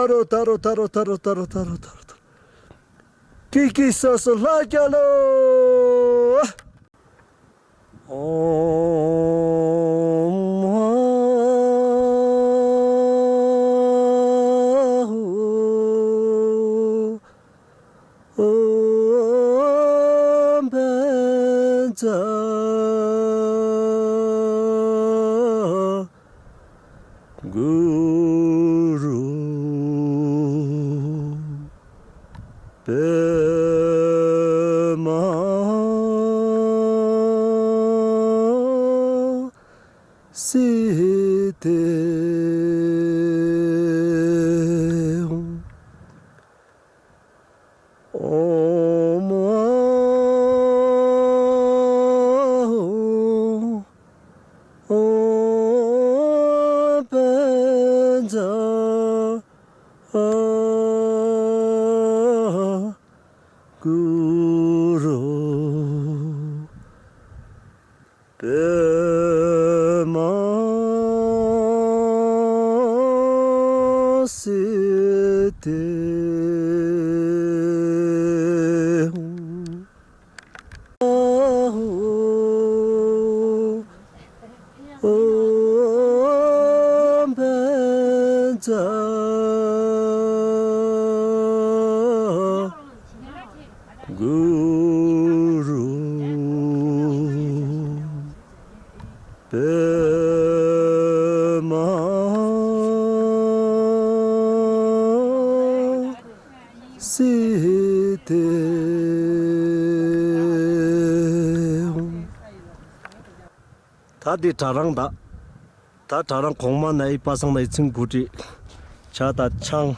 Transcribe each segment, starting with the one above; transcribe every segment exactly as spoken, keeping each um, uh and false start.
ད་རོ་ད་རོ། ཀི་ཀི་སོ་སོ་ལྷ་རྒྱལ་ལོ། ཨོམ་ཨ་ཧོ། ཨོམ་བཛྲ་གུ་རུ་པདྨ་སིདྡྷི་ཧཱུྃ། ཨོམ་ཨ་ཧོ། ཨོམ་བཛྲ་གུ་རུ་པདྨ་སིདྡྷི་ཧཱུྃ། ཨོམ་བཛྲ་གུ་རུ་པདྨ་སིདྡྷི་ཧཱུྃ། ད་འདི་གྲྭ་རང་ད། ད་གྲྭ་རང་གོང་མ་ནའི་པ་སངས་ནའི་ཚིང་བུ་ཁྲིད། ཇ་དང་ཆང་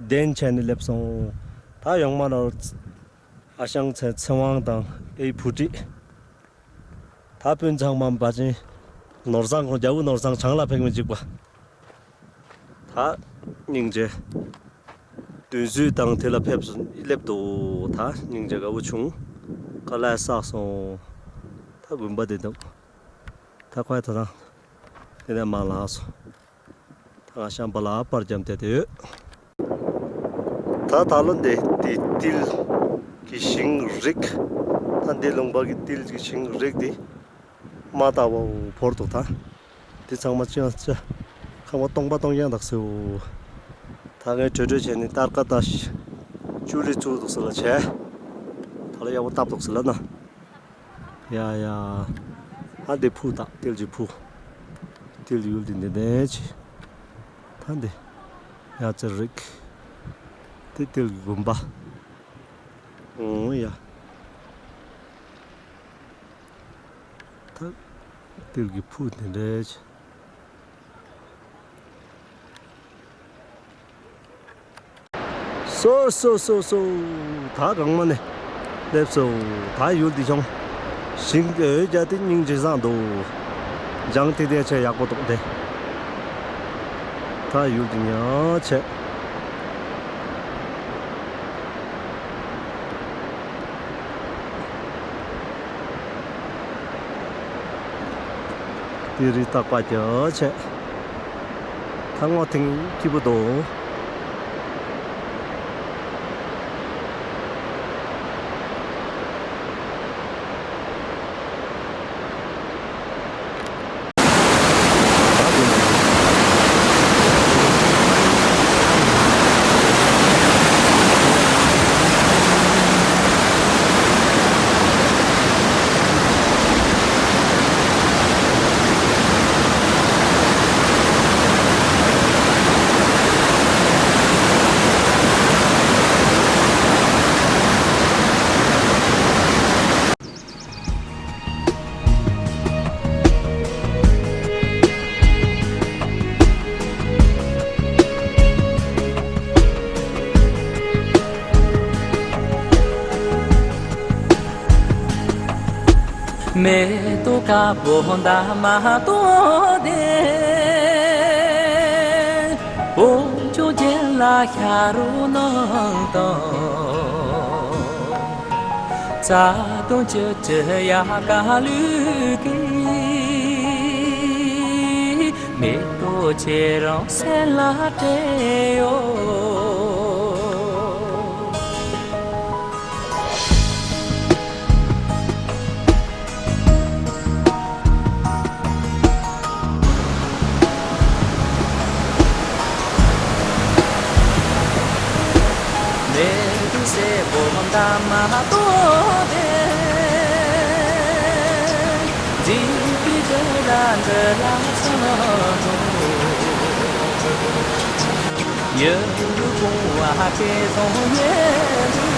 གདན་བྱས་ནས་སླེབས་སོང་། ད་ཡོང་མ་ནོར། ཨ་ཞང་ཚེ་ཚེ་དབང་དང་ཨེ་བུ་ཁྲིད། ད་སྤུན་ཚང་མ་འབའ་ཅན་ནོར་བཟང་ཁོང་རྒྱལ་པོ་ནོར་བཟང་བྱང་ལ་ཕེབས་མི་འཇིགས་པ། ད་སྙིང་རྗེ། འདོན་ཚུལ་དང་དེ་ལ་ཕེབས་སུ་སླེབས་འདུག་ད་སྙིང་རྗེ་དགའ་བོ་བྱུང་། དཀའ་ལས་བསགས་སོང་། ད་དགོན་པ་དེ་འདུག་ད་ཁོས་ད་དང་དེ་ནས་མ་ལངས་སོང་། ད་ང་ཤམ་པ་ལ་པར་རྒྱབ་བསྡད་དེ་ཡོད། ད་ད་ལོ་འདི་འདི་ཏིལ་གྱི་ཞིང་རིགས། ད་འདི་ལུང་པ་གི་ཏིལ་གྱི་ཞིང་རིགས་འདི་མ་བཏབ་པ་བོར་འདུག་ད་འདི་ཚང་མ་ཅི་ཡང་ཅི་ཁང་པ་སྟོང་པ་སྟོང་རྐྱང་འདུག་ཟེར། ད་ངས་བྲོས་བྲོས་བྱས་ནས་སྟར་ཀ་ད་ཅུ་རི་བཙུགས་འདུག་ཟེར་ལ་བྱས། ད་ལོ་ཡག་པོ་བཏབ་འདུག་ཟེར་ལ་ན། ཡ་ཡ། ཨ་འདི་ཕུ་དག་ཏིལ་གྱི་ཕུ། ཏིལ་ཡུལ་འདི་འདི་འདྲ་ཅི། ད་འདི། ཡ་ཙི་རིག་དེ་ཏིལ་གྱི་དགོན་པ། ཨོ་ཡ། ད་ཏིལ་གྱི་ཕུ་དེ་འདྲ་ཅིག་སོ་སོ་སོ་སོ། ད་གང་མ་ནས་སླེབས་སོ། ད་ཡུལ་འདི་བྱུང་། ཞིང་གི་འོད་རྒྱ་དེ་སྙིང་རྗེ་བཟང་འདུག་ལྗང་ཐིག་དེ་ཆེ་ཡག་པོ་འདུག་སྟེ། ད་ཡུལ་འདི་ཉག་ཆེ། དེ་རི་སྟག་པ་རྒྱ་ཆེ། ད་སྔོ་ཐིང་སྐྱིད་པོ་འདུག་མེ་ཏོག་དཀར་པོ་འདབ་མ་སྟོང་ལྡན། འོག་ཕྱོགས་རྒྱན་ལ་ཤ་རུ་ནང་དང་། རྩ་དང་བཅུད་དྲི་ཡལ་ག་ལུས་ཀྱི། མེ་ཏོག་ཁྱེད་རང་སེམས་ལ་སྤྲད་ཡོད། མེ་ཏོག་སེར་པོ་འདབ་མ་སྟོང་ལྡན། འཛིན་པའི་སྒྲ་ལ་འདི་ལ་ཚང་དུ། ཡུལ་དུ་བུང་བ་སྐྱེ་སོང་ཉེ་དུ།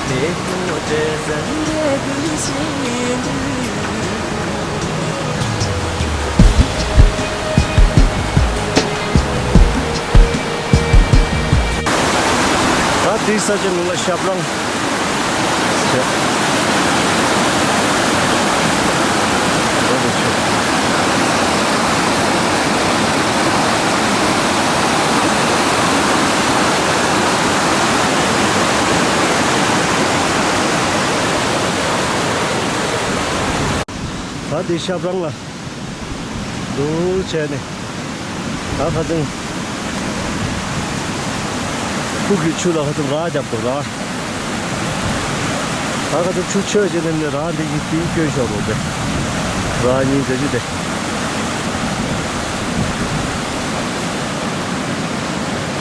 མེ་ཏོག་དྲི་ཟིང་ཉེ་དུ་ཤིང་དུ། ད་དེའི་ས་ཆའི་མིང་ལ་ཞབས་རང་ཟེར། ད་དེ་ཞབས་རང་ལ། འདུག་བྱས་ནས། ད་ཁ་སང་ཕུག་གི་ཆུ་ལ་ཁ་སང་ར་རྒྱབ་འདུག་ར། ད་ཁ་སང་ཆུ་ཆོད་བྱས་ནས་ནི་ར་འདི་ཡིན་དེའི་སྐྱོན་ཤོར་རོ་དེ། ར་གཉིས་འདི་ཅི་དེ།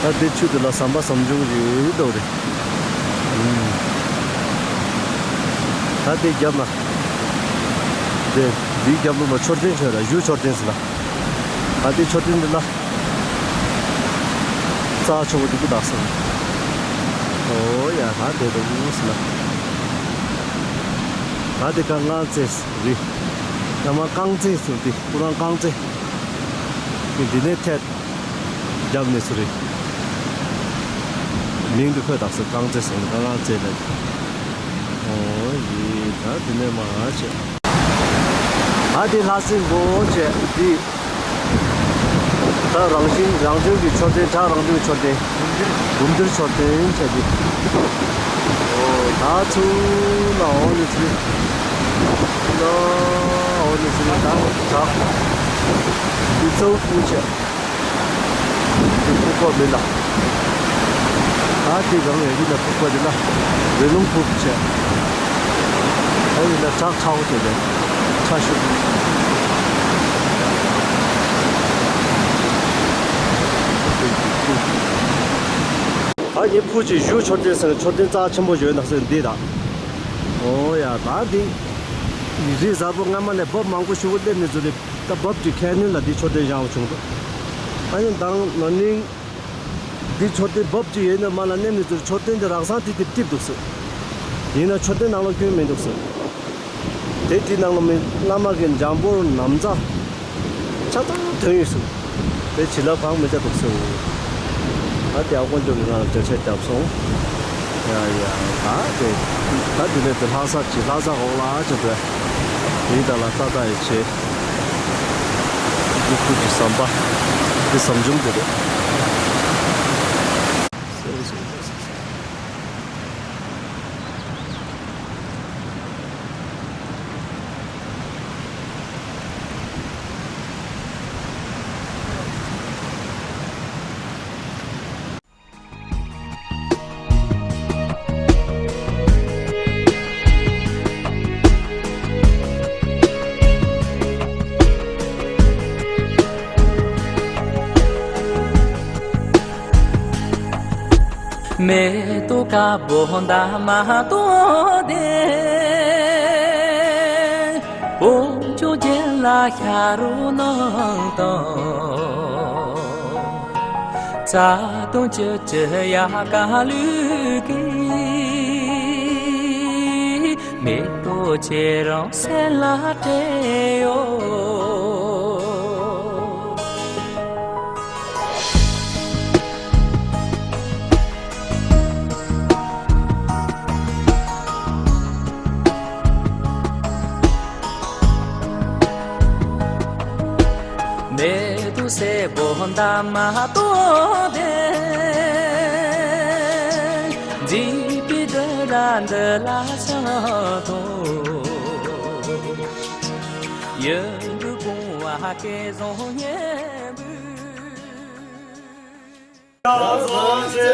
ད་དེ་ཆུ་དེ་ལ་ཟམ་པ་ཟམ་ཆུང་ཞིག་འདུག་རེད། ད་དེ་རྒྱབ་ན། དེ་འདིའི་རྒྱབ་ལོགས་ལ་མཆོད་རྟེན་ཆོས་ལ་གཞུ་མཆོད་རྟེན་ཟེར་ལ། ད་དེ་མཆོད་རྟེན་འདི་ལ། རྩ་ཆུ་བོ་འདི་གུ་དག་སོང་། ཨོ་ཡ་ད་དེ་འདུག་ཟེར་ལ། ད་དེ་ག་རྐང་རྩེ་རེད། ཡང་མ་རྐང་རྩེ་ཟེར་དེ་ཁོ་རང་རྐང་རྩེ། དེ་འདི་ནས་ཐད། རྒྱབ་ནས་སུ་རེད། མིང་དུ་འཁོད་དག་སུ་རྐང་རྩེ་ཟེར་ནས་རྐང་རྩེ་ལས། ཨོ་ཡི་ད་དེ་ནས་མ་བྱེད། ད་དེ་ལྷ་སྲིན་མགོ་བོ་བྱས་འདི། ད་རང་བཞིན་རང་བྱུང་གི་མཆོད་རྟེན་བྲག་རང་བྱུང་གི་མཆོད་རྟེན། འབུམ་འདུལ་མཆོད་རྟེན་བྱས་འདི། ཨོ་ད་ཚུར་ལ་འོ་ནས་ཚུར། ལ་འོ་ནས་ཚུར་ད་བྲག་འདི་ཚོ་བཀུག་བྱས། དེ་ཕུག་པ་མིན་ལ། ད་དེ་གང་ཡོད་ཀྱི་ན་ཕུག་པ་དེ་ལ་རི་ལུང་ཕུག་བྱས། ཨོ་ཡིན་ན་བྲག་ཁྲ་བོ་བྱས་ཏེ་ཁྲ་ཤུག་ད་ངས་ཕུག་ཅིག་གཞུ་མཆོད་རྟེན་ཟེར་མཆོད་རྟེན་རྩ་ཆེན་པོ་ཡོད་ན་ཟེར་འདི་ད། ཨོ་ཡ་ད་འདི། རི་གཟར་པོ་སྔ་མ་ནས་འབབ་མང་པོ་ཞུ་བོ་སླེབས་ནས་ཚུར་རེད། ད་བབ་ཀྱི་ཁས་ནུས་ལ་འདི་མཆོད་རྟེན་བཞེངས་བྱུང་འདུག་ཨ་ནི་དང་ན་ནིང་འདི་མཆོད་རྟེན་འབབ་ཀྱི་ཡོད་ན་མ་ལ་གནས་མི་ཚོར་མཆོད་རྟེན་འདི་རགས་ཙམ་ཏིག་ཏིག་ཏིག་འདུག་ཟེར། ཡིན་ན་མཆོད་རྟེན་ནང་ལ་སྐྱོན་མི་འདུག་ཟེར། དེ་དེ་ནང་ལ་མི་བླ་མ་གི་འཇམ་པོར་ན་བཟའ་ཆ་ཚང་ཐོན་ཡོད་ཟེར། དེ་བྱིན་རླབས་གང་མི་བྱ་འདུག་ཟེར། ད་དེ་ཨ་དཀོན་མཆོག་གིས་ང་ལ་འགྲེལ་བཤད་བརྒྱབ་སོང་། ཡ་ཡ། ད་དེ་ད་དེ་ནས་དེ་ལྷ་ས་ཅི་ལྷ་ས་འོག་ལ་ཅི་འདྲ་ཡིན། ད་ལ་ཏག་ཏག་ཡིན་བྱེད། སྐུ་སྐུ་གི་ཟམ་པ་དེ་ཟམ་ཆུང་དེ་རེད། མེ་ཏོག་དཀར་པོ་འདབ་མ་སྟོང་ལྡན། བོད་ལྗོངས་རྒྱན་ལ་ཤར་རོ་ནང་དང་། རྩ་དང་བཅུད་ཀྱི་ཡལ་ག་ལུས་ཀྱི། མེ་ཏོག་ཁྱེད་རང་སེམས་ལ་སྤྲད་ཡོད། མེ་ཏོག་སེར་པོ་འདབ་མ་སྟོང་ལྡན། མཛེས་པའི་སྡུག་ར་འདི་ལ་ཆགས་དང་། ཡུན་དུ་གོང་བ་སྐལ་བཟང་སྙིང་པོའི།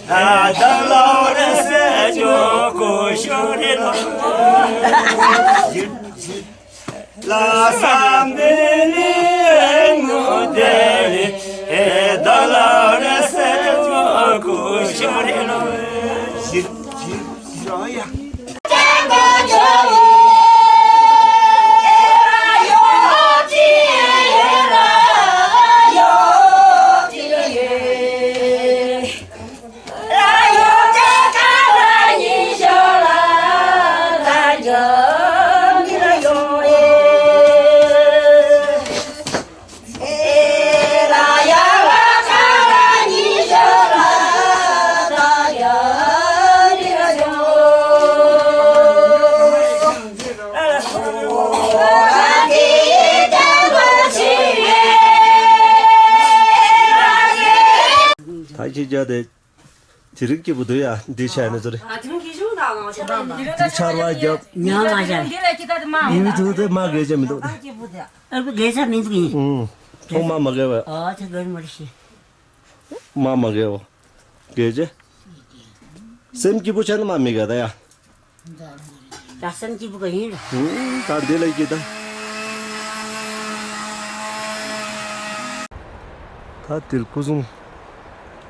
ད་ཁྱེད་ཅག་དེ། དེ་རིང་སྐྱིད་པོ་འདུག་ཡ། འདི་ཆ་ནས་ཚོ་རེད། ཨ་དེ་རིང་སྐྱིད་ཤོས་ད་ང་ཆ་ད་འདི་རེད། འདི་ཆར་བ་རྒྱབ། ཉོན་མ་བྱ། འདི་ལ་སྐྱིད་ད་དེ་མ་ཡིན་ད། འདུག་དེ་མ་དགེ་ཅན་མི་འདུག་ད་སྐྱིད་པོ་དེ། ཨ་ཁུ་དགེ་ས་མི་འདུག་ཡིན། ཨུང་། ཐོག་མ་མ་དགེ་བ། ཨ་དེ་དགེ་མ་རེད་ཤི། མ་མ་དགེ་བ། དགེ་ཅན། སེམས་སྐྱིད་པོ་བྱས་ན་མ་མི་དགེ་ད་ཡ། ད་སེམས་སྐྱིད་པོ་ག་ཡིན་ར། ཧུམ། ད་འདི་ལ་སྐྱིད་ད། ད་དིལ་སྐུ་གསུང་།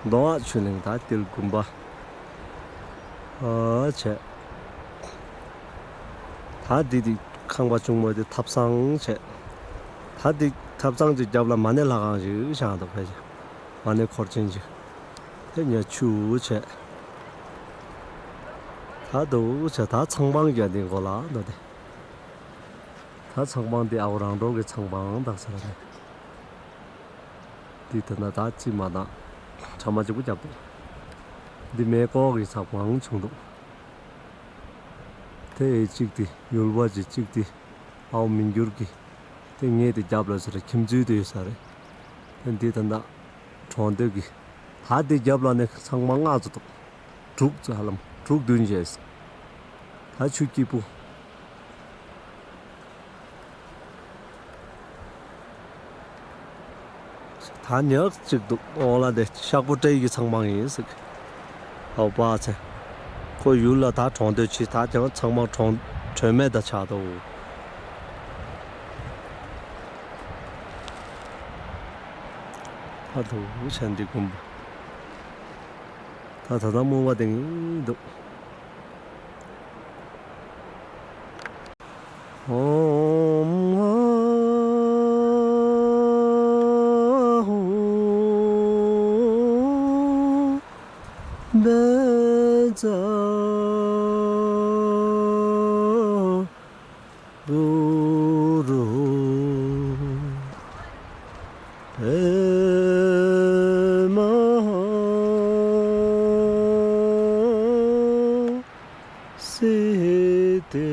མདོ་སྔགས་ཆོས་གླིང་། ད་དིལ་དགོན་པ། ཨ་བྱས། ད་འདི་འདི་ཁང་པ་ཆུང་མོ་དེ་ཐབ་ཚང་བྱས། ད་འདི་ཐབ་ཚང་གི་རྒྱབ་ལ་མ་ཎི་ལྷ་ཁང་ཞིག་བཞེངས་འདུག་ཕལ་ཆེར། མ་ཎི་འཁོར་ཆེན་ཞིག་དེ་ཉ་ཆུ་བྱས། ད་འདུག་བྱས། ད་ཚང་པང་རྒྱག་འདི་མགོ་ལ་འདུག་སྟེ། ད་ཚང་པང་འདི་ཨའུ་རང་གྲོང་གི་ཚང་པང་དག་ས་རེད། འདི་ད་ན་ད་ཅི་མ་དང་གྲ་མ་གཅིག་པུ་རྒྱབ་འདུག་འདི་མེ་ཀོག་གི་ཚང་པང་བྱུང་འདུག་དེ་གཅིག་དེ་ཡུལ་བ་ཅི་གཅིག་དེ་ཨའུ་མི་འགྱུར་གི། དེ་ངས་དེ་རྒྱབ་ལ་ཟེར་ཁྱིམ་མཚེས་དེ་ཡོད་ས་རེད། དེ་འདི་ད་ལྟ་གྲོང་སྡེ་གི། ད་དེ་རྒྱབ་ལ་ནི་ཚང་མ་ལྔ་ཙམ་འདུག་དྲུག་ཙམ་ཧ་ལམ་དྲུག་བདུན་བྱས། ད་ཆུ་སྐྱིད་པོ། ད་ཉག་གཅིག་འདུག་འོང་ལ་དེ་ཤག་པོ་སྤྲེལ་གྱི་ཚང་མ་ཡིན་ཟིག་ཨའོ་པ་ཚེ། ཁོ་ཡུལ་ལ་ད་གྲོང་སྡོད་ཆེ། ད་ཀྱང་ཚང་མ་གྲོང་གྲོན་མེད་ད་ཆགས་འདུག་ད་དུ་བྱས་འདི་དགོན་པ། ད་ད་ལྟ་རྨོ་བ་དེ་ངེས་འདུག་ཨོམ་ཨ་ཧོ་བཛྲ་གུ་རུ་པདྨ་སིདྡྷི་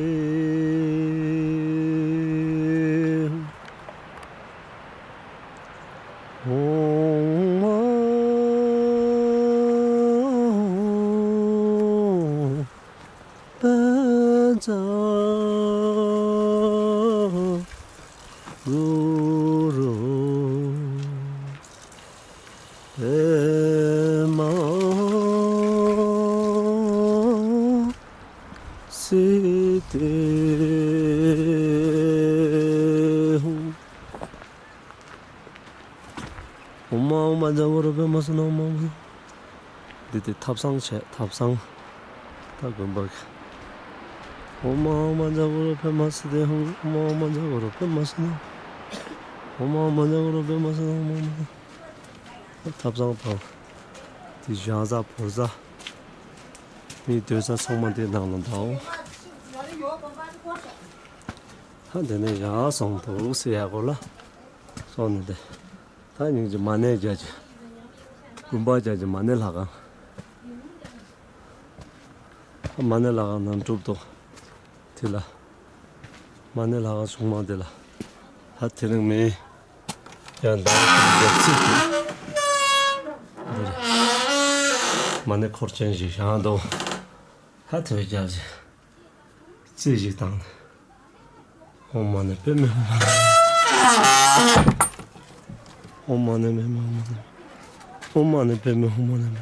ཧཱུྃ། ཨོཾ་ཨཱཿཧཱུྃ་བཛྲ་གུ་རུ་པདྨ་སིདྡྷི་ཧཱུྃ། ཨོཾ་ཨཱཿཧཱུྃ་བཛྲ་གུ་རུ་པདྨ་སིདྡྷི་ཧཱུྃ། འདི་དེ་ཐབ་ཚང་བྱས། ཐབ་ཚང་། ད་དགོན་པ་གི། ཨོཾ་ཨཱཿཧཱུྃ་བཛྲ་གུ་རུ་པདྨ་སིདྡྷི་ཧཱུྃ། ཨོཾ་ཨཱཿཧཱུྃ་བཛྲ་གུ་རུ་པདྨ་སིདྡྷི་ཧཱུྃ། ཨོཾ་ཨཱཿཧཱུྃ་བཛྲ་གུ་རུ་པདྨ་སིདྡྷི་ཧཱུྃ། ཐབ་ཚང་དང་། དེ་བཞག་ས་བོར་ས། མི་སྡོད་ས་ཚང་མ་དེ་ནང་ལ་འདུག་ད་དེ་ནས་ཡར་སོང་འདུག་ཟེར་ཡ་གོ་ལ། སོང་ནས་དེ། ད་སྙིང་རྗེ་མ་ཎི་རྒྱ་ཆེ། དགོན་པ་རྒྱ་ཆེ་མ་ཎི་ལྷ་ཁང་། མ་ཎི་ལྷ་ཁང་ནང་སྒྲུབ་ཏོ། དེ་ལ། མ་ཎི་ལྷ་ཁང་ཆུང་མ་དེ་ལ། ད་དེ་རིང་མི། ཡང་འདང་རྒྱབ་ཚིག་དེ། འདི་རེད། མ་ཎི་འཁོར་ཆེན་ཞིག་བཞེངས་འདུག་ད་དེ་བས་རྒྱབ་ཅིག་རྩིས་ཤིག་བཏང་ནས། ཨོཾ་མ་ཎི་པདྨེ་ཧཱུྃ་མ་ཎི་པདྨེ། ཨོཾ་མ་ཎི་པདྨེ་ཧཱུྃ་མ་ཎི་པདྨེ།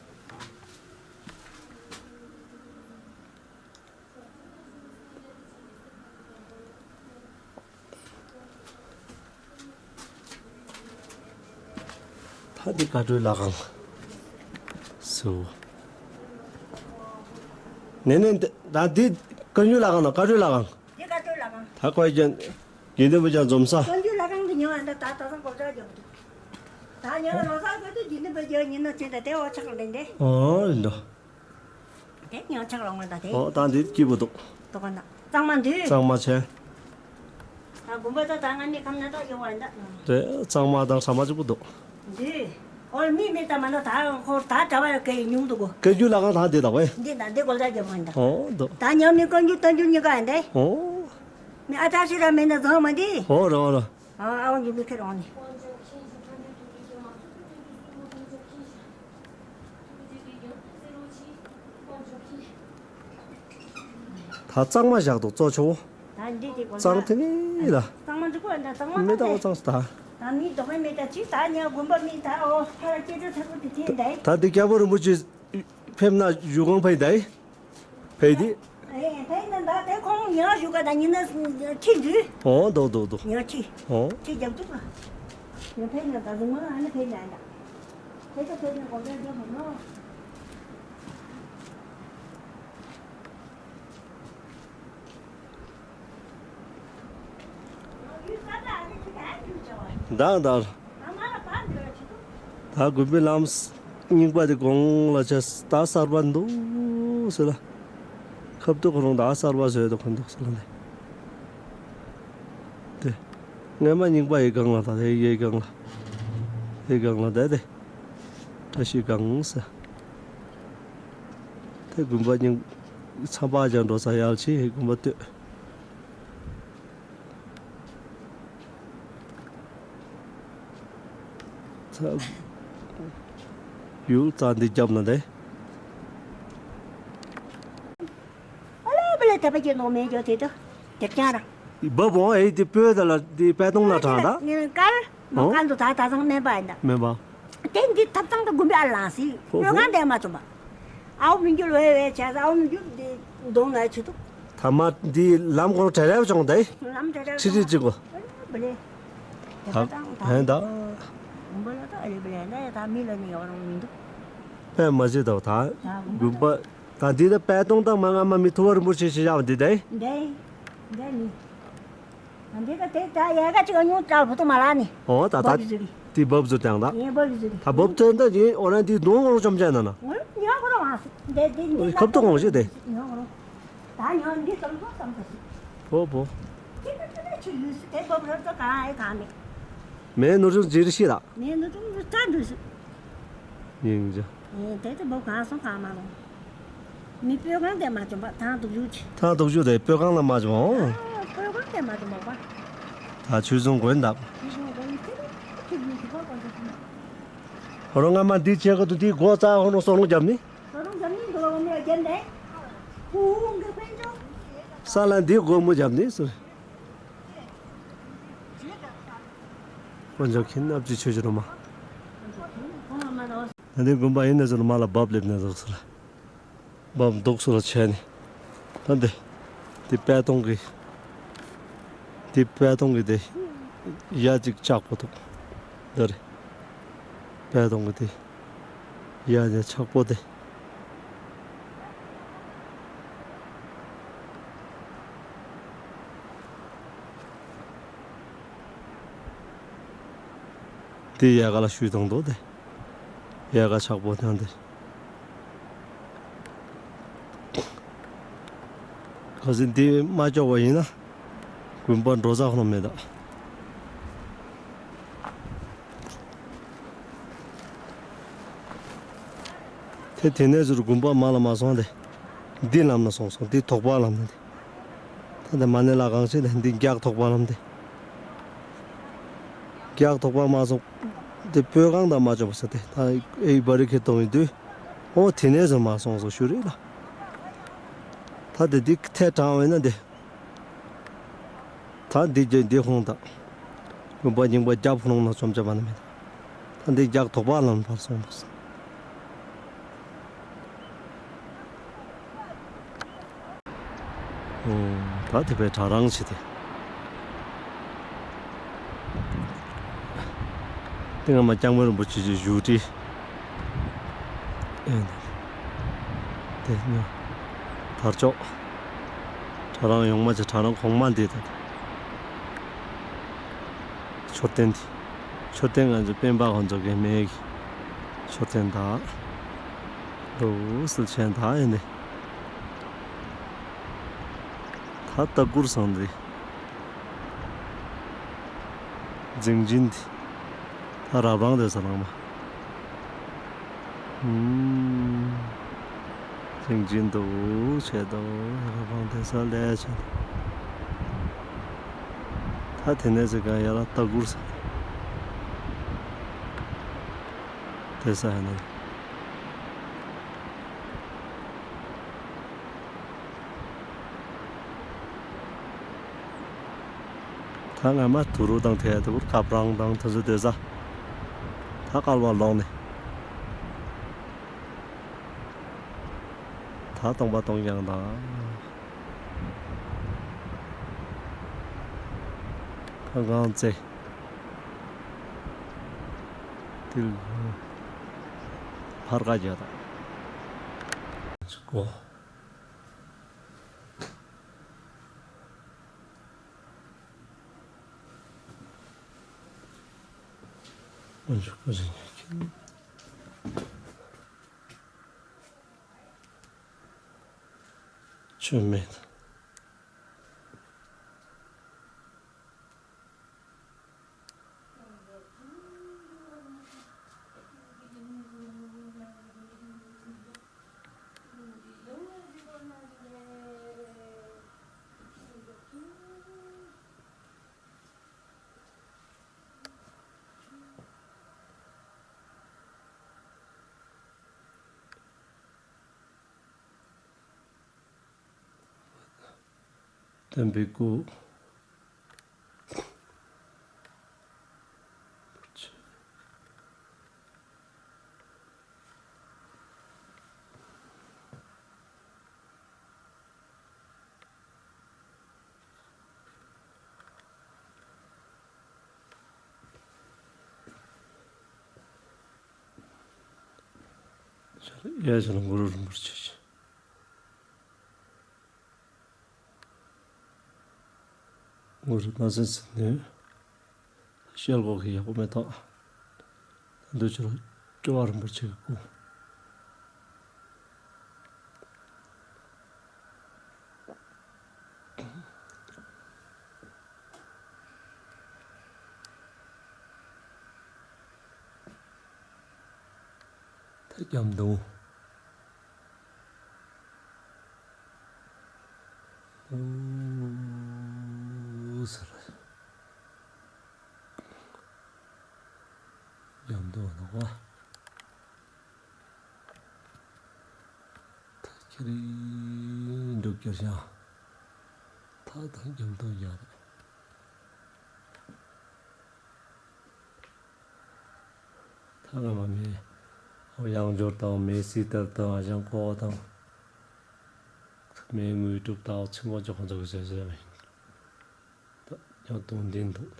ཧ་འདི་བཀའ་འཁྲོལ་ལྷ་ཁང་། སུ། ནས་ནས་ད་འདི་བཀའ་འཁྲོལ་ལྷ་ཁང་དང་བཀའ་འཁྲོལ་ལྷ་ཁང་། འདི་བཀའ་འཁྲོལ་ལྷ་ཁང་། ད་ཁོས་ཀྱང་དགེ་འདུན་པ་ཅག་འཛོམས་ས། བཀའ་འཁྲོལ་ལྷ་ཁང་གི་ཉེ་བ་འདི་ད་ད་ཐང་གོ་ཆ་རྒྱབ་འདུག་ད་ཉེ་བ་ལོ་སར་གོ་དུས་དགེ་འདུན་པ་ཅག་ཉིན་ནོ་ཚེ་ད་དེ་འོ་ཆག་ལེན་དེ། ཨོ་ལེན་འགྲོ། དེ་ཉང་ཆག་རང་ངོ་ད་དེ། ཨོ་ད་འདི་སྐྱིད་པོ་འདུག་དོ་ག་ན་གཙང་མ་འདུས། གཙང་མ་ཆེ། ད་དགོན་པ་ད་ད་ང་ནི་ཁམས་ན་ད་ཡོང་བ་འདྲ། རེད། གཙང་མ་དང་ས་མ་གཅིག་པོ་འདུག་འདུས། ཨོ་མི་མི་ད་མ་ན་ད་ཁོ་ད་གྲྭ་བ་ཡོད་གི་ཉུང་འདུག་གོ། བཀའ་འཁྲོལ་ལྷ་ཁང་ད་འདི་ད་བས། འདི་ད་འདི་གོ་ད་རྒྱབ་ཁང་ད། ཨོ་འདུག་ད་ཉང་མི་བཀའ་འཁྲོལ་བཀའ་འཁྲོལ་གཉིས་ཀ་ཡིན་ད། ཨོ། མི་ཨ་ད་ཤི་ར་མི་ན་ཛང་མ་འདི། ཨོ་ར་ཨོ་ར། ཨ་ཨ་འོ་འདི་མི་ཁེ་རོང་ནི། ད་གཙང་མ་བཞག་འདུག་གཙོ་ཆེ་བོ། ད་འདི་དེ་གོ་གཙང་དེ་ནི་ལ། གཙང་མ་འདི་གོ་ད་གཙང་མ་མི་ད་གོ་གཙང་སུ་ད། ད་མི་དོག་མི་ད་ཅི་ད་ཉ་དགོན་པ་མི་ད་ཨོ་ཕ་ར་སྐྱེ་འགྲོ་ཚ་པོ་དེ་དེ་འདའི། ད་འདི་སྐྱབས་པ་རིན་པོ་ཆེ་ཕེབས་ན་བཞུགས་ཁང་ཕེབས་འདའི། ཕེབས་དེ། ཨེ་ཕེབས་ན་ད་དེ་ཁོང་ཉ་བཞུགས་ག་ད་ཉི་ན་ཁྲིད་འདུས། ཨོ་འདུག་འདུག་འདུག་ཉ་ཁྲིད། ཨོ། ཁྲིད་རྒྱབ་འདུག་ལ། ཉ་ཕེབས་ན་ད་གཟུགས་མ་ཨ་ནི་ཕེབས་ན་ཨ་ད། ཕེབས་ད་ཕེབས་ན་གོ་ད་རྒྱབ་མ་ནོ། འདང་འདང་། ད་དགོན་པའི་ལམ་རྙིང་པ་དེ་གོང་ལ་ཆ་ད་གསར་པ་འདུག་ཟེར་ལ། ཁབ་ཏུ་ཁོ་རང་ད་གསར་པ་བཟོས་འདུག་ཁོ་འདུག་ཟེར་ལ་ནས། དེ། སྔས་མ་རྙིང་པ་ཡི་སྒང་ལ་ད་དེ་ཡི་སྒང་ལ། ཡི་སྒང་ལ་དེ་དེ། བཀྲ་ཤིས་སྒང་ཟེར། དེ་དགོན་པ་རྙིང་། མཚམས་པ་ཅང་འགྲོ་ས་ཡར་ཕྱིན་དགོན་པ་སྟོད། ཚ། ཡུལ་རྩ་འདི་རྒྱབ་ན་དེ། ཨ་ལ་བ་ལ་ད་པ་ཅན་ནོ་མེ་ཇོ་དེ་དོ། དེབ་ཅང་ར། བབ་འོང་ཨེ་དེ་སྤོས་ད་ལ་དེ་པད་སྟོང་ལ་དྲངས་ད། ངས་དཀར། མ་ཨོ། དཀར་འདུག་ད་ད་ཚང་སྨན་པ་ཡིན་ད། སྨན་པ། དེ་འདི་ཐབ་ཚང་དུ་དགུན་པའི་ཨ་ལང་སི། ཧོ་ཧོ། ལོ་གང་དེ་མ་བྱུང་པ། ཨའོ་མི་འགྱུར་བའི་བའི་བྱས་ཨའོ་མི་འགྱུར་འདི་གདོང་ལ་ཆུ་འདུག་ད་མ་འདི་ལམ་གོང་གྲལ་རལ་བྱུང་དེ། ལམ་གྲལ་རལ་ཁྲི་ཁྲི་ཅིག་གོ། བ་ལེ། ད་ད་ཧན་ད། འབོ་ལ་ད་ཨ་ལེ་བ་ལེ་ད་ད་མི་ལ་ནི་ཡོང་རུང་མི་འདུག་ཕན་མ་བྱེད་དོ་ད། དགུན་པ། ད་འདི་ད་པད་སྟོང་དང་མ་ང་མ་མི་ཐུ་བ་རིན་པོ་ཆེ་ཞེས་བྱ་བ་འདི་དེ། འདི། འདི་ནི། འདི་ད་དེ་ད་ཡ་ག་ཅིག་ཉུང་ཙག་བུ་ཏོ་མ་ལ་ནི། ཨོ་ད་ད། འདི་བབ་ཟུར་དང་ད། ངས་བབ་ཟུར། ད་བབ་ཚོན་ད་ཡིན་ཨོ་རང་འདི་གདོང་ངོ་རང་བཅོམ་བྱས་ན་ན། ངོ་ཉག་ཁོ་རང་མ་སི། འདི་འདི་འདི་ཁབ་ཏུ་ངོ་ཞེས་དེ། ཉག་ཁོ་རང་། ད་ཉག་འདི་ཙམ་ཙམ་ཙམ་ཙམ་ཞིག་བོ་བོ། ཅི་ད་ཅི་ད་ཅི་ཡོད་སི་དེ་བབ་རབ་ཙ་གང་ཨེ་གང་མེད། མེ་ནུ་ཅུང་ཇི་རི་ཤི་ལ། མེ་ནུ་ཅུང་ཇི་ཙ་འདུ་སི། ཡིན་ཅི། ཨེ་དེ་དེ་བབ་གང་སོང་གང་མ་ལོང་། མི་སྤོས་ཁང་དེ་མ་བྱུང་པ་ཐང་དུག་ཞུ་ཆེ། ཐང་དུག་ཞུ་དེ་སྤོས་ཁང་ལ་མ་བྱུང་། ཨ་སྤོས་ཁང་དེ་མ་བྱུང་པ། ད་ཆུ་བཟུང་དགོས་འདབ། ཆུ་བཟུང་དགོས་ནི་ཁྱེད་ཁྱེད་ཡིན་ཁྱེད་པ་གོ་འདུག་ཧོ་རོ་ང་མ་འདི་བྱེད་གོ་དུ་འདི་སྒོ་རྩ་ཧོ་རོ་སོ་རོང་རྒྱབ་ནི། སོ་རོང་རྒྱབ་ནི་འདུག་ལ་འོ་མི་རྒྱབ་ནས། ཧུ་ཧུ་འགི་དཔོན་ཅོ། ས་ལ་འདི་སྒོ་མོ་རྒྱབ་ནི་སུ། དཀོན་མཆོག་མཁྱེན་ནབ་ཀྱི་ཆོས་ཀྱི་རོ་མ། ད་འདི་དགོན་པ་ཡིན་ན་ཚོ་ལ་མ་ལ་བབ་ལེབ་ནས་འདུག་སོ་ལ། བབ་འདུག་སོ་ལ་བྱས་ནས། ད་འདི། འདི་པད་སྟོང་གི། འདི་པད་སྟོང་གི་དེ། ཡ་གཅིག་ལྕགས་པོ་འདུག་འདི་རེད། པད་སྟོང་གི་དེ། ཡ་ཡ་ལྕགས་པོ་དེ། དེ་ཡལ་ག་ལ་ཤུལ་དང་དོ་དེ། ཡལ་ག་ཆག་པོ་དང་དེ། ག་ཟིན་དེ་མ་ལྕོག་པ་ཡིན་ན། དགོན་པ་འགྲོ་ས་ཁོ་ན་མེད་ད། དེ་དེ་ནས་ཟུར་དགོན་པ་མ་ལ་མ་སོང་སྟེ། འདི་ལམ་ན་སོང་སོང་འདི་དོག་པ་ལམ་ན་དེ། ད་ལྟ་མ་ཎི་ལ་གང་ཞིག་ལ་འདི་རྒྱག་དོག་པ་ལམ་དེ། རྒྱག་དོག་པ་མ་སོང་། དེ་སྤོས་ཁང་དང་མ་བཅོམ་པ་ཟེར་ཏེ་ད་ཨེ་བ་རི་ཁེ་གཏོང་ཡིན་དུས། ཨོ་དེ་ནས་ཟུར་མ་སོང་སོང་ཞུ་རེད་ལ། ད་དེ་འདི་ཐད་དྲངས་བས་ན་འདི། ད་འདི་རྒྱ་འདི་ཧོང་དང་། དགོན་པ་རྙིང་པ་རྒྱབ་ཁོ་ནང་ན་བཅོམ་བྱ་བ་ན་མེད། ད་འདི་རྒྱག་དོག་པ་ལམ་བར་སོང་བ། ཨོ། ད་དེ་བས་གྲ་རང་བྱེད་དེ། ཏིང་ངེ་མ་ལྕང་མ་རིན་པོ་ཆེ་གི་བཞུགས་ཁྲི། ཨེ་ནས། དེ་ནས། དར་ལྕོག་གྲྭ་རང་ཡོང་མ་ཆེ་གྲྭ་རང་གོང་མ་འདི་དང་། མཆོད་རྟེན་འདི། མཆོད་རྟེན་ང་ཚོ་སྤེན་པ་ཁོང་ཚོ་གི་མེ་གི་མཆོད་རྟེན་དང་། ལོ་སིལ་ཆེན་དང་ཨེ་ནས། ད་ལྟ་གུར་སང་འདི། རྫིང་ཆེན་འདི། ད་རབ་རང་དེ་ས་ལང་མ། ཨུམ། རྫིང་ཆེན་འདུག་བྱས་འདུག་རབ་རང་དེ་ས་ལས་བྱས་འདུག་ད་དེ་ནས་ཟེར་གང་ཡ་ལ་ལྟ་གུར་ས། དེ་ས་ཡ་ནས། ད་སྔ་མ་དུ་རུ་དང་དེ་དུ་རུ་ཁབ་རང་དང་དུ་ཟུ་དེ་ས། ད་སྐལ་བ་ལོག་ནས། ད་སྟོང་པ་སྟོང་རྐྱང་དང་། ཁང་ཁང་རྩེ། ཏིལ། ཕར་ཀ་རྒྱ་དང་། ཅིག་གོ། ཨོ་ཅིག་གོ་ཟིན་ཁྱེད། ཆོས་མེད། སྟོན་པའི་སྐུ། ཡ་ཅན་གུ་རུ་རིན་པོ་ཆེ། གུ་རུ་མ་ཟིན་ཟིན་ནས། ཤེལ་སྒོ་གི་ཡག་པོ་མེ་ཏོག་འདོད་ཆེར་སྐྱོ་བ་རིན་པོ་ཆེ་གི་སྐུ། ད་རྒྱ་མདོ། ཟེར། རྒྱ་མདོ་ནོ། ད་ཁྱེད་རིང་འགྲུབ་ཀྱི་ཤག་ད་ད་རྒྱ་མདོ་ཡག་རེད། ཐ་ན་མ་མེ། ཡང་འབྱོར་དང་མེ་སྲིད་ལྟར་དང་ཞང་ཀོ་དང་། མེ་དངོས་གྲུབ་དང་ཆུ་མོ་ཅོག་ཁོང་ཚོ་གི་བཟོས་བཟོས་མེ། ད་ཡང་དོན་ལྡན་འདུག་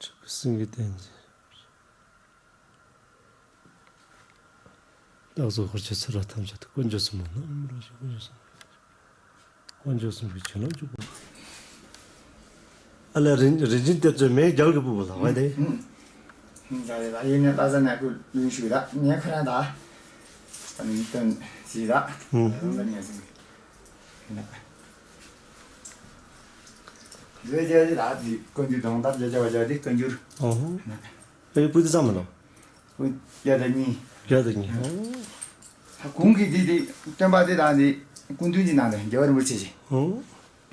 ཆོས་སྐུ་སེང་གེ་བསྟན་འཛིན། བདག་སོགས་འཁོར་བཅས་ཚེ་རབས་ཐམས་ཅད་དུ། དཀོན་མཆོག་གསུམ་མ་ནམ་མཁའ་ལ་ཞིང་། དཀོན་མཆོག་གསུམ། དཀོན་མཆོག་གསུམ་གྱི་བྱིན་རླབས་འཇུག་པ། ཨ་ལས་རིན་རིན་ཆེན་གཏེར་མཆོག་མེ་རྒྱལ་གྱི་ཕུར་བུ་ལ་བ་དེ། ཡིན་ནས་ལྷ་ས་ནས་ཁོས་ལུང་ཞུས་ད་ངས་ཁོ་རང་ད་ནི་སྟོན་ཞུས་ད་རང་ལ་ངས་ཟིན། ལས་རྒྱ་ཆེ་ལ་དེ་བཀའ་འགྱུར་གདོང་ལྟར་ལས་རྒྱ་བ་རྒྱ་དེ་བཀའ་འགྱུར། ཨོ། ཨེ་པུ་ཏི་ཙམ་མ་ལོ། བརྒྱ་དང་གཉིས། བརྒྱ་དང་གཉིས། ཨོ། ད་གུང་གི་དེ་དེ་སྟོན་པ་དེ་དང་དེ་སྐུ་མདུན་གྱི་ནང་དུ་རྒྱལ་བ་རིན་པོ་ཆེ་ཞིག་ཨོ།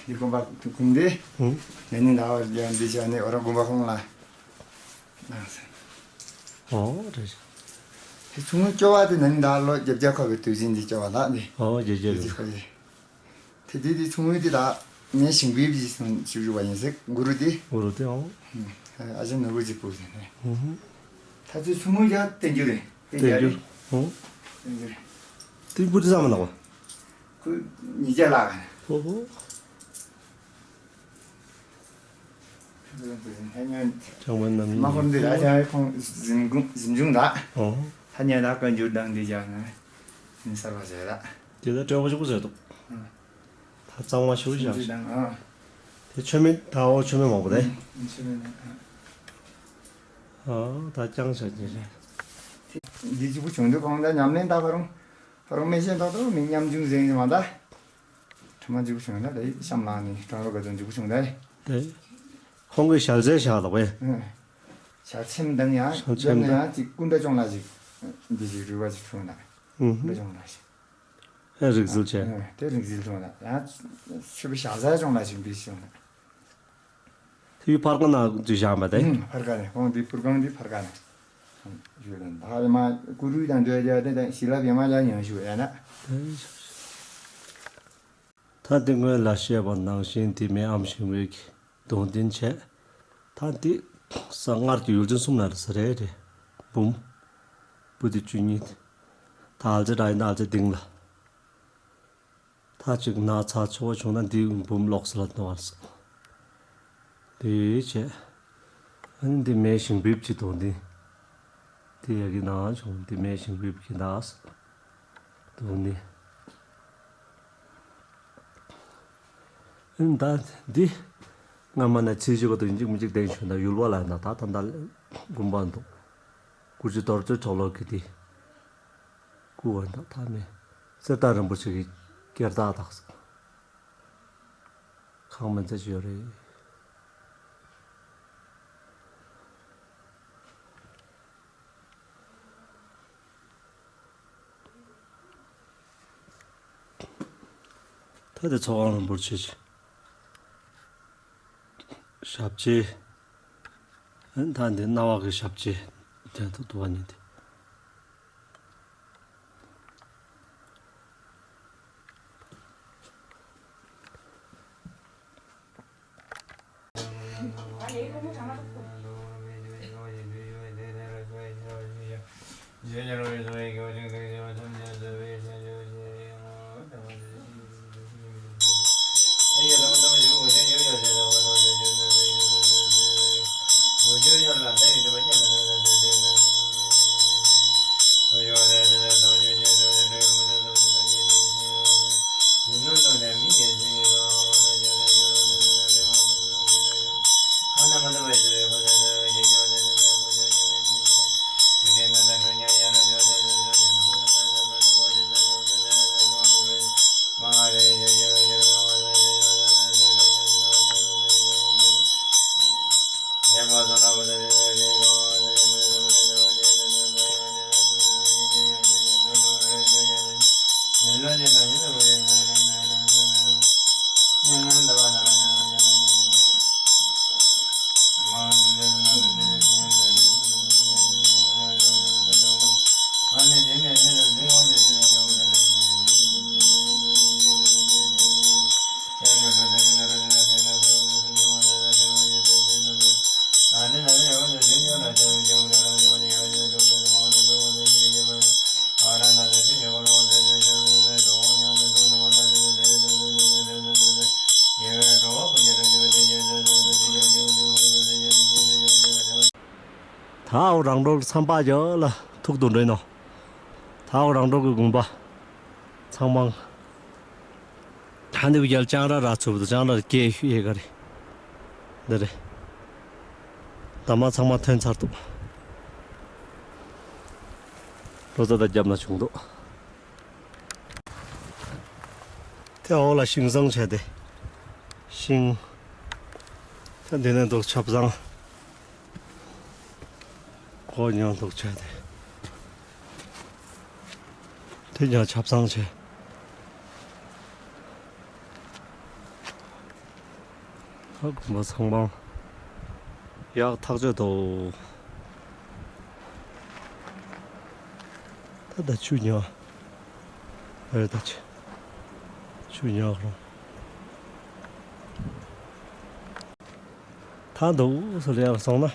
དེ་དགོན་པ་གུང་དེ། ཨོ། ཡ་ནི་ལ་བར་ལ་འདི་བྱས་ནས་འོ་ར་དགོན་པ་ཁོང་ལ། ཨོ་རེད། དེ་ཆུང་ངུའི་སྐྱོ་བ་དེ་ན་ནིང་ཟླ་ལོ་བརྒྱད་བརྒྱ་འཁོར་བའི་དུས་ཆེན་གྱི་སྐྱོ་བ་ལགས་ནི། ཨོ་བརྒྱད་བརྒྱ་རེད། དེ་དེ་ཆུང་ངུའི་དེ་ལ་ངས་ཞིང་པའི་བཞི་སོང་ཞུ་རྒྱུ་བ་ཡིན་ཟེར་གུ་རུ་དེ། གུ་རུ་དེ་ཨོ། ཨ་ཅེ་ནོར་བུ་གཅིག་པུ་ཟེར་ནས། ད་ཚོད་ཆུང་ངུའི་རྒྱ་བསྟན་རྒྱུ་རེད་བསྟན་རྒྱུ་རྒྱ་རྒྱུ། རེད། ཨོ། དེ་པུ་ཏི་ཙམ་མ་ལགས་པ། ཁོ་ཉིས་བརྒྱ་ལགས། ཧོ་ཧོ། ལྷ་ཉོན། ལྕང་མ་རྣམ་གཉིས། མ་ཁོམ་འདི་ལ་ཅང་ཁོང་གཟིམ་གུང་གཟིམ་ཆུང་ད། ཨོ། ལྷ་ཉོན་ད་བཀའ་འགྱུར་དང་འདི་ཅང་ནི་གསར་པ་བྱས་ད། དེ་ད་སྤྲོ་པོ་ཞིག་པོ་བཟོས་འདུག་ཨ། ད་གཙང་མ་ཞིག་པོ་ཞིག་ཞིག་དང་། ཨ། དེ་མཆོད་མེ་ད་འོ་མཆོད་མེ་མང་པོ་རེད། མཆོད་མེ་དང་། ཨ། ཨ་ད་རྐྱང་ཞག་ཅིག་རེད། འདི་གཅིག་པུ་བྱུང་དུས་གང་ལྟར་ཉམས་ལེན་ད་ཁ་རུང་། ཁ་རུང་མེ་ཤེས་ཏོག་ཏོག་མི་ཉམ་ཆུང་ཟེར་ཡིན་མ་ད། ཁྲི་མ་གཅིག་པུ་བྱུང་ད་དེ་གཤམ་ལངས་ནས་གྲང་རོ་ག་ཚོད་གཅིག་པུ་བྱུང་ད། དེ། ཁོང་གིས་ཞལ་ཟས་བཞག་ལ་བས། ཨ། ཞལ་ཆེམས་དང་ཡང་ཞལ་ཆེམས་དང་ཡང་གཅིག་སྐུ་འདྲ་ཅུང་ལ་ཞིག་འདི་ཞིག་རུས་པ་ཞིག་བྱུང་ད། ཨུ་ཧུ། སྐུ་འདྲ་ཅུང་ལ་ཞིག་ཨེ་རིག་འཛིན་བྱས། ཨ། དེ་རིག་འཛིན་བྱུང་ད་ཡང་མཆོད་པའི་ཞལ་ཟས་ཅུང་ལ་ཞིག་འདི་བྱུང་ད། དེ་ཡུལ་ཕར་ཁ་ན་འདི་བཞག་པ་དེ། ཨུམ། ཕར་ཁ་ནས་ཁོང་འདི་པུར་སྒང་འདི་ཕར་ཁ་ནས། ཡོད་ལ་ད་ཡ་མ་ཀུ་རུ་དང་འདོད་རྒྱ་དེ་དང་ཞི་ལབ་ཡ་མ་ལ་ཉང་ཞུ་ཡ་ན། ད་འདི་སྔོན་ལ་བཤད་པ་ནང་བཞིན་འདི་མེ་ཨམ་ཞིང་བོད་ཀྱི་གདུང་རྟེན་བྱས། ད་འདི་ས་སྔར་གྱི་ཡུལ་ཆེན་གསུམ་ན་རེ་ས་རེ་རེ་འབུམ། པུ་ཏི་བཅུ་གཉིས། ད་ཨལ་ཙེ་ར་ཡིན་ན་ཨལ་ཙེ་སྡིང་ལ། ད་ཅིག་ན་ཚ་ཆེ་བ་བྱུང་ན་འདི་འབུམ་ལོགས་ལ་གཏོང་བར་སོང་། དེ་བྱས། ཨ་ནི་འདི་མེ་ཞིང་བིབ་ཀྱི་དོན་འདི། དེ་ཡ་གི་ནང་བྱུང་འདི་མེ་ཞིང་བིབ་ཀྱི་ནང་དོན་འདི། ཨ་ནི་ད་འདི། སྔ་མ་ན་ཚེས་བཞི་བ་དང་གཅིག་མི་གཅིག་བསྟན་བྱུང་ན་ཡུལ་བ་ལ་ན་ད་ད་ད་དགོན་པ་འདུག་སྐུ་ཅི་རྡོར་གཙོས་གྲོགས་ལོག་གི་དེ། སྐུ་བ་འདུག་ཐ་མའི་གསེར་རྟ་རིན་པོ་ཆེ་གི་སྐེར་ཐག་དག་ཁང་མིན་ཚད་ཅིག་ཡོད་རེད། ད་དེ་ཚོགས་ཁང་རིན་པོ་ཆེ་ཞབས་རྗེས། ད་འདི་སྣང་བ་གི་ཞབས་རྗེས་དེ་ཐུག་ཐུག་པ་ཉིད་དེ། ད་འོ་རང་གྲོལ་མཚམས་པ་ཡོད་ལ་ཐུག་ཏུ་འདྲེན་ནོ། ད་འོ་རང་གྲོལ་གྱི་དགོན་པ་ཚང་མ། ད་འདི་བརྒྱལ་ལྕང་ར་ར་ཚུབ་ཏུ་ལྕང་ར་སྐད་ཤུ་ཡེ་ག་རེ། འདི་རེད། འདབ་མ་ཚང་མ་ཐོན་ཚར་འདུག་ལོ་ཙཱ་དང་རྒྱབ་ན་བྱུང་འདུག་དེ་འོག་ལ་ཤིང་བཟང་བྱས་ཏེ། ཤིང་། ད་འདི་ནས་འདུག་ཆབ་བཟང་། གོ་མྱོང་འདུག་བྱས་ཏེ། དེ་ཀྱང་ཆབ་བཟང་བྱས། ཨ་དགོན་པ་ཚང་མ་ཡག་ཐག་ཆོད་དོ། ད་ད་ཆུ་ཉག་རེད་ད་ཆུ་ཆུ་ཉག་རུང་ད་འདུག་སུ་ལ་ཡར་སོང་ན་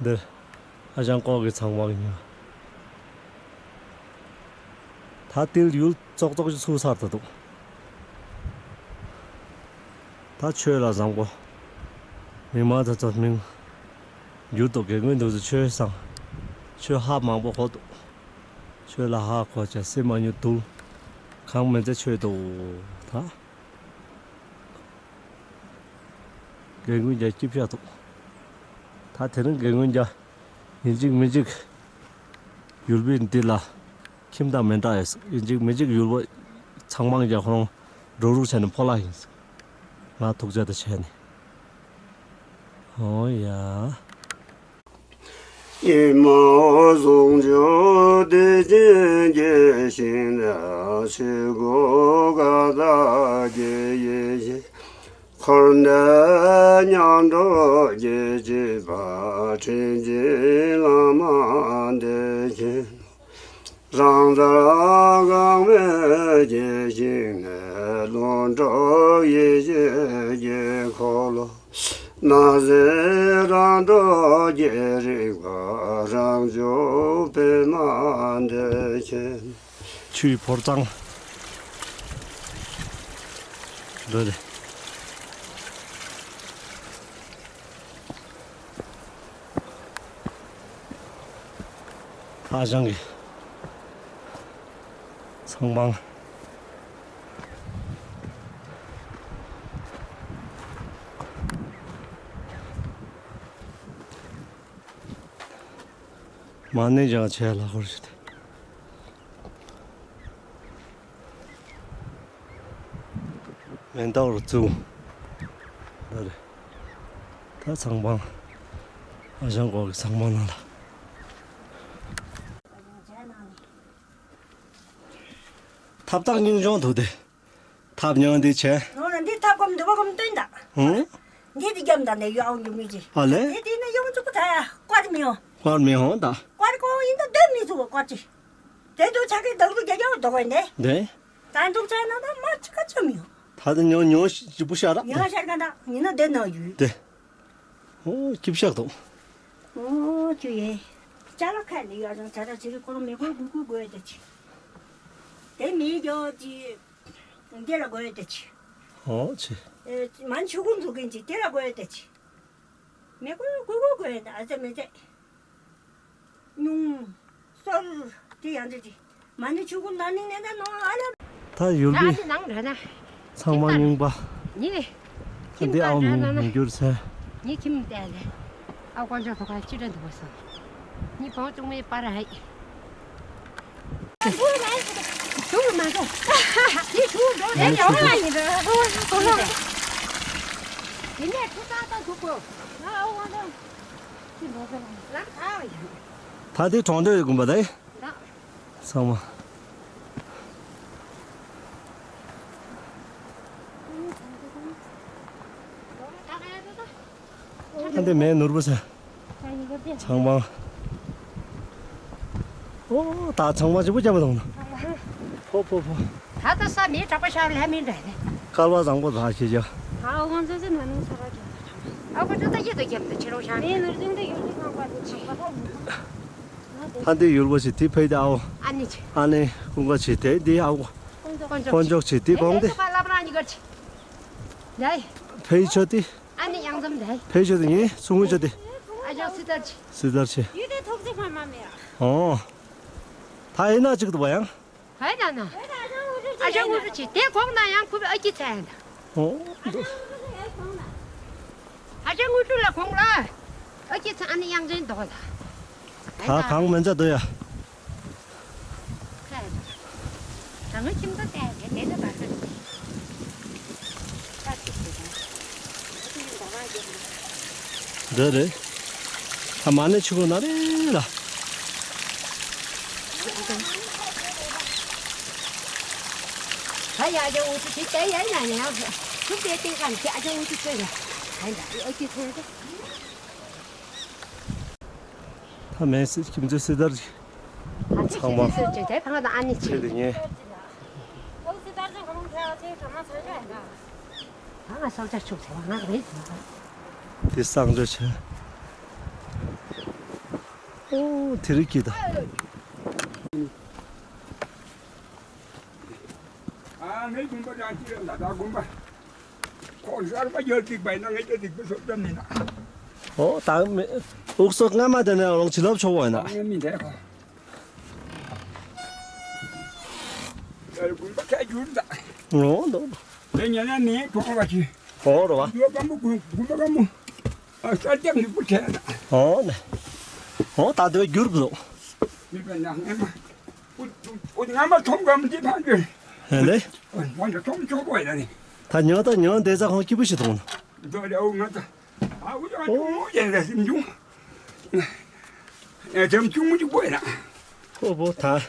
འདིར། ཨ་ཞང་ཀོ་གི་ཚང་མ་གི་ཉོ། ད་ཏིལ་ཡུལ་ཙོག་ཙོག་ཅིག་ཚུགས་ཚར་ད་འདུག་ད་ཆོས་ལ་བཟང་པོ། མི་མང་དེ་ཚོ་མིང་འགྱུར་འདུག་དགེ་སྐོས་འདུག་ཚོ་ཆོས་བཟང་། ཆོས་ཧ་མང་པོ་གོ་འདུག་ཆོས་ལ་ཧ་གོ་བྱས་སེམས་མ་ཉུ་དུལ། གང་མི་ཚེ་ཆོས་འདུག་ད་དགེ་སྐོས་རྒྱ་སྐྱིད་ཤག་འདུག་ད་དེ་རིང་དགེ་སྐོས་རྒྱ་ཡིན་གཅིག་མིན་གཅིག་ཡུལ་པའི་འདི་ལ། ཁྱིམ་དང་མི་འདྲ་ཡོད་ཟེར། ཡིན་གཅིག་མིན་གཅིག་ཡུལ་པ་ཚང་མ་རྒྱ་ཁོ་རང་འགྲོ་རུག་བྱས་ནས་ཕོ་ལྷ་ཡིན་ཟེར། ང་ཐུགས་རྗེ་དང་བྱས་ནས། ཨོ་ཡ། ཉི་མ་ཟུང་འཇུག་བདེ་ཆེན་གྱི་ཞིང་ལ་ཆོས་སྐུ་ཀ་དག་གི་ཡེ་ཤེས། འཁོར་འདས་མཉམ་འགྲོ་སྐྱེ་མཆེད་པ། དྲིན་ཅན་བླ་མ་བདེ་ཆེན། རང་མཚར་འགག་མེད་ཀྱི་ཞིང་ནས། ལྷུན་གྲུབ་ཡེ་ཤེས་ཀྱི་འཁོར་ལོ། ནགས་གསེབ་རང་གྲོལ་གྱི་རིག་པ། རང་བྱུང་པདྨ་བདེ་ཆེན། ཆུའི་ཕོ་བྲང་། འདི་རེད། ཧ་ཅང་གི་ཚང་མང་། མ་ཎི་བགྱང་བྱས་ལ་ཧོར་ཞིག་སྟེ། མེ་མདའ་བར་བཙུགས། འདི་རེད། ད་ཚང་མང་། ཨ་ཞང་གོ་གི་ཚང་མང་ནང་ལ། ཐབ་ཐང་སྙིང་ཆུང་འདུག་སྟེ། ཐབ་ཉང་འདི་བྱས། ནོར་ལ་འདི་ཐབ་གོམ་འདི་བ་གོམ་སྟོན་ད། ཧུང་། འདི་འདི་རྒྱབ་ད་ནས་ཡོ་ཨང་རྒྱུ་མི་ཅི། ཨ་ལེ། དེ་དེ་ནས་ཡོང་ཚུགས་ད་ཡ་ཀ་དེ་མི་ཡོང་། ཀ་མི་ཡོང་ད། ཀ་གོ་ཡིན་ད་སྡོད་མི་ཚུགས་ཀ་ཅི། དེ་དུ་ཆ་གི་བདག་ཏུ་རྒྱ་རྒྱ་བ་དོ་གོ་ནས། དེ། ད་འདུག་ཆ་ན་ད་མ་ཅི་ཀ་ཅི་མི་ཡོང་། ད་དེ་ཉོ་ཉོ་ཞིབ་པོ་ཤར་ར། ཉོ་ཤར་ག་ད་ཡིན་ན་དེ་ན་ཡོད། དེ། ཨོ་སྐྱིབ་ཤག་ཏོ། ཨོ་ཁྱོད་ཡེ། ཅ་ལག་ཁ་ནས་ཡོད་རང་ད་ད་ཅི་རི་ཁོ་རང་མེ་འཁོར་སྒུག་སྒུག་དགོས་ཡོད་ད་ཅི། དེ་མི་རྒྱོ་ཅི། འདི་ལ་དགོས་ཡོད་ད་ཅི། ཨོ་ཆེ། ཨེ་མ་ཆུ་ཁུང་འཛུགས་མཁན་ཅི་དེ་ལ་དགོས་ཡོད་ད་ཅི། མེ་འཁོར་སྒུག་སྒུག་དགོས་ཡོད་ད་ཨ་ཙེ་མེ་ཙེ། སྨྱུང་། སོར། དེ་ཡང་འདྲ་དེ། མ་ཎི་ཆུ་ཁུང་ནང་ནས་ནས་ད་ནོར་ཨ་ལ། ད་ཡུལ་ད་ཨ་པའི་ནི་ནང་རེད་ན། ཚང་མ་རྙིང་པ། ཉེ། ད་འདི་ཨའོ་མི་མི་འགྱུར་ཚེ། ཉེ་ཁྱིམ་བསྡད་ལེ། ཨ་དཀོན་མཆོག་ཐོག་ཁ་ཅི་འདྲ་འདུག་བསམ། ཉེ་བོང་ཅུང་མའི་པར་ཧའི། ཞུ་མ་འགྲོ། དེ་ཞུ་འགྲོ་དེ་ཡོང་ང་ཡིན་འགྲོ། དེ་ནས་ཁུ་ཚང་ད་འདུག་གོ། ང་ཨ་དཀོན་མཆོག་ད་དེ་གྲོང་སྡེ་ཡི་དགོན་པ་དེ། ཚང་མ། ཨ་འདི་མེ་ནོར་བུ་ཟེར། ཚང་མ། ཨོ་ད་ཚང་མ་ཅི་པོ་རྒྱབ་པ་དང་ན། ཕོ་ཕོ་ཕོ། ད་ལྟ་ས་མེད་དྲག་པ་ཤར་ལྷ་མིན་འདྲ་ནས། སྐལ་བ་བཟང་པོ་ལ་ཤེས་བྱ། ཨ་ཨོ་ང་ཚོ་ཚོ་ན་ནིང་ས་ར་ཅན་ད་ཁྲམ། ཨ་ཁོ་ཚོ་ད་ཡེ་དོ་རྒྱབ་ད་ཕྱི་རོགས་ཤང་། མེ་ནོར་ཅུང་ད་ཡོད་ཅི་ཁང་པ་དེ་ཁང་པ་ཧོ། ཧ་འདི་ཡུལ་པོ་ཞིག་དེ་ཕེ་དེ་ཨའོ། ཨ་ནི་ཆེ། ཨ་ནི་ཀུན་དགའ་ཆེ་དེ་འདི་ཨའོ། དཀོན་མཆོག་ཆེ་དེ་གོང་དེ། ལབ་རང་གཉིས་ཀ་ཆེ། ལ། ཕེ་ཆོ་དེ། ཨ་ནི་ཡང་འཛོམས་ལ། ཕེ་ཆོ་དེ་ངའི་ཚུང་ངུ་ཆོ་དེ། ཨ་ཅག་སི་ཏར་ཆེ། སི་ཏར་ཆེ། ཡུལ་དེ་ཐོག་ཚེ་ཕ་མ་མེ་ཨ། ཨོ། ད་ཡིན་ན་གཅིག་ཏུ་བ་ཡང་། ཧའི་ན་ན། ཨ་ཅག་དངོས་གྲུབ་ཆེ་དེ་གོང་ན་ཡང་ཁུ་བའི་ཨ་ཀྱི་ཚན། ཨོ། ཨ་ཅག་དངོས་གྲུབ་ལ་གོང་ལ། ཨ་ཀྱི་ཚན་ཨ་ནི་དབྱངས་ཅན་རྡོ་ལ། ད་གང་མན་ཆད་འདུག་ཡ། ད་ངའི་ཁྱིམ་ཚང་བལྟས་དེ་དེ་ལ་བར་ས་རེད། འདི་རེད། ད་མ་ཎི་ཆུ་ཁུང་ན་རེད་ལ། ད་ཡ་ཅག་འུ་ཚུགས་དེ་ཡ་ཡ་ཡ་ཡ། ཐུག་དེ་དེ་གང་དེ་ཨ་ཅག་འུ་ཚུགས་ཚོད་ལ། ད་ཡ་ཨ་ཅེ་ཚོད་ལ། ད་མེད་སྲིད་ཁྱིམ་མཚེས་སྲིད་དར་གྱི། ཚང་མ། ཚེ་དེ་ཉེ། ད་ང་སྲོག་ཆགས་ཕྱུག་ཚེ་བ་ང་རེད། དེ་གསང་སྤྱོད་ཆེ། ཨོ་དེ་རིགས་ཀྱི་ད། ངའི་དགོན་པ་རང་ཅི་རེད་ལ། ད་དགོན་པ་ཁོ་གསར་པ་རྒྱག་སྡིག་པ་ཡིན་ན། ངས་ཀྱང་སྡིག་པ་སོགས་བཏབ་མིན་ན། ཨོ་ད་མི་འུག་སོ་སྔ་མ་དེ་ནས་རང་བྱིན་རླབས་ཆོག་པ་ཡིན་ན། ངས་མི་འདྲ་ཁོ། དགོན་པ་ཁ་བསྒྱུར་ད། ཨོ་འདུག་དེ་ཉེ་ན་ནི་གྲོང་བ་ཅི། ཨོ་རོ་བ། འགྱོ་གམ་པོ་དགོན་དགོན་པ་གམ་པོ། ཨ་ས་རྒྱབ་ནི་པུ་ཁྱེད་ན། ཨོ་ནས། ཨོ་ད་དེ་བསྒྱུར་བཟོ། མི་པ་ན་ངས་མ། པུ་པུ་ང་མ་ཐོང་གམ་དེ་ཕང་གི། ཧེ་ལེ། ཨོ་ང་ད་ཐོང་ཆོག་པོ་ཡ་ནི། ད་ཉོ་ད་ཉོ་དེ་ཚ་ཁོང་སྐྱིད་པོ་ཞིག་ཐོང་ན། འདོ་རེ་ཨོ་ང་ད། ཨ་འུ་ཅག་ཅུང་མོ་ཡན་ལ་སིམ་ཅུང་། ཨེ་ཅམ་ཅུང་མོ་ཅིག་པོ་ཡ་ན། ཁོ་བོ་ད།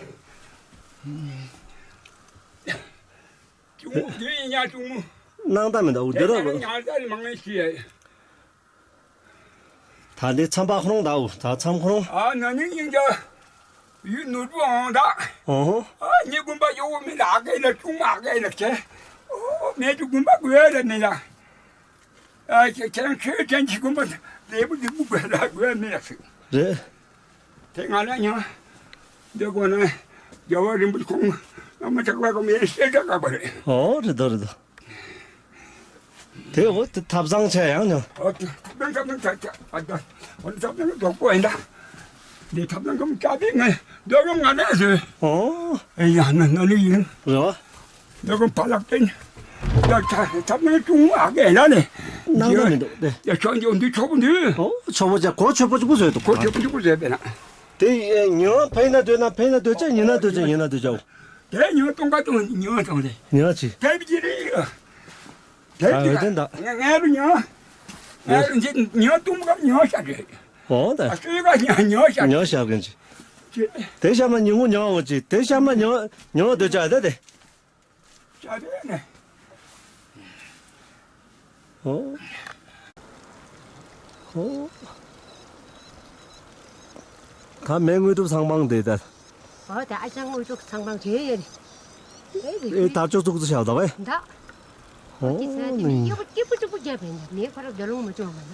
ཅུང་མོ་དེ་ཡིན་ཡ་ཅུང་མོ། སྣང་དག་མི་འདུག་འདི་ར་ཉ་ད་ལ་མང་ངེས་ཤི་ཡ། ད་འདི་མཚམས་པ་ཁོ་རང་འདའོ། ད་མཚམས་ཁོ་རང་། ཨ་ན་ནིང་ཡིན་ཀྱང་ཡུལ་ནོར་བུ་ཨང་ད། ཨོ་ཧོ། ཨ་ཉེ་དགོན་པ་ཡོ་བོ་མི་ལ་ཨ་ཀའི་ལ་ཅུང་མ་ཨ་ཀའི་ལ་ཁྱེད། ཨོ་མེད་དུ་དགོན་པ་དགོས་ལ་མི་ལ། ཨ་ཁྱེད་ཁྱེད་ཁྱོད་ཁྱེད་ཀྱི་དགོན་པ་ལས་བུ་འདི་བུ་དགོས་ལ་དགོས་མི་ལ་ཟིག་རེད། དེ་ང་ལ་ཡང་། འདི་གོ་ན། རྒྱལ་བ་རིན་པོ་ཆེ་ཁོང་། བླ་མ་གྲགས་པ་ཁོང་ཡང་ཤེས་བྱ་དགག་པ་རེད། ཨོ་རེད་དོ་རེད་དོ། དེ་འོ་དེ་ཐབ་ཚང་ཆེ་ཡང་ཉོ། ཨོ་དེ་ཐབ་ཚང་ཐབ་ཚང་ཆ་ཆ་ཨ་ད། ཨོ་ཐབ་ཚང་རྡོག་པོ་ཡིན་ད། འདི་ཐབ་ཚང་ཁོང་ཅག་པའི་ངས་རྡོ་རུང་ང་ནས་བཟོས། ཨོ། ཨེ་ཡ་ན་ན་ནི་ཡིན། རེད་བ། ད་གོ་པ་ལག་སྟེང་། ད་ད་ད་ནི་ཅུང་ཨ་གེ་ན་ནི། སྣང་དག་མི་འདུག་སྟེ། ད་ཆོག་འདི་འདི་ཆོག་པོ་འདི། ཨོ་ཆོག་པོ་ཅག་གོ་ཆོག་པོ་ཅིག་པོ་བཟོས་འདུག་གོ་ཆོག་པོ་ཅིག་པོ་བཟོས་པས་ན། དེ་ཉོ་ཕན་ན་འདོད་ན་ཕན་ན་འདོད་ཅག་ཉེ་ན་འདོད་ཅག་ཉེ་ན་འདོད་ཅག་དེ་ཉོ་གཏོང་ག་གཏོང་ཉོ་གཏོང་དེ། ཉོ་ཅི། དེ་བི་ཅི་རེད། དེ་ཨ་བི་ཅི་དེ་འདྲ། ང་ང་རུ་ཉོ། ང་རུ་འདི་ཉོ་གཏོང་ག་ཉོ་བྱ་རེད། ཨོ་ད། ཨ་སུས་ག་ཉོ་ཉོ་བྱ་ཉོ་བྱ་གིན་ཅི། ཅི། དེ་ཤ་མ་ཉོ་ངོ་ཉོ་འོ་ཅི། དེ་ཤ་མ་ཉོ་ཉོ་འདོད་ཅག་ཨ་ད་དེ། ཅག་དེ་ནས། ཨོ། ཨོ། ད་མེ་དངོས་གྲུབ་ཚང་མང་དེ་ད། ཨོ་དེ་ཨ་ཅག་དངོས་གྲུབ་ཚང་མང་དེ་ཡོད་རེད། ཨེ་དེ་ཨེ་ད་ཅོག་ཙུག་ཙུག་བྱ་བ་ད་བས། ད། ཨོ་ཨོ་དེ་ཚ་དེ་ནི་ནི་སྐྱིད་པོ་སྐྱིད་པོ་སྐྱིད་པོ་རྒྱབ་པས་ན་མེ་ཁོ་ར་རྒྱ་ལུང་མ་བྱུང་བ་ན།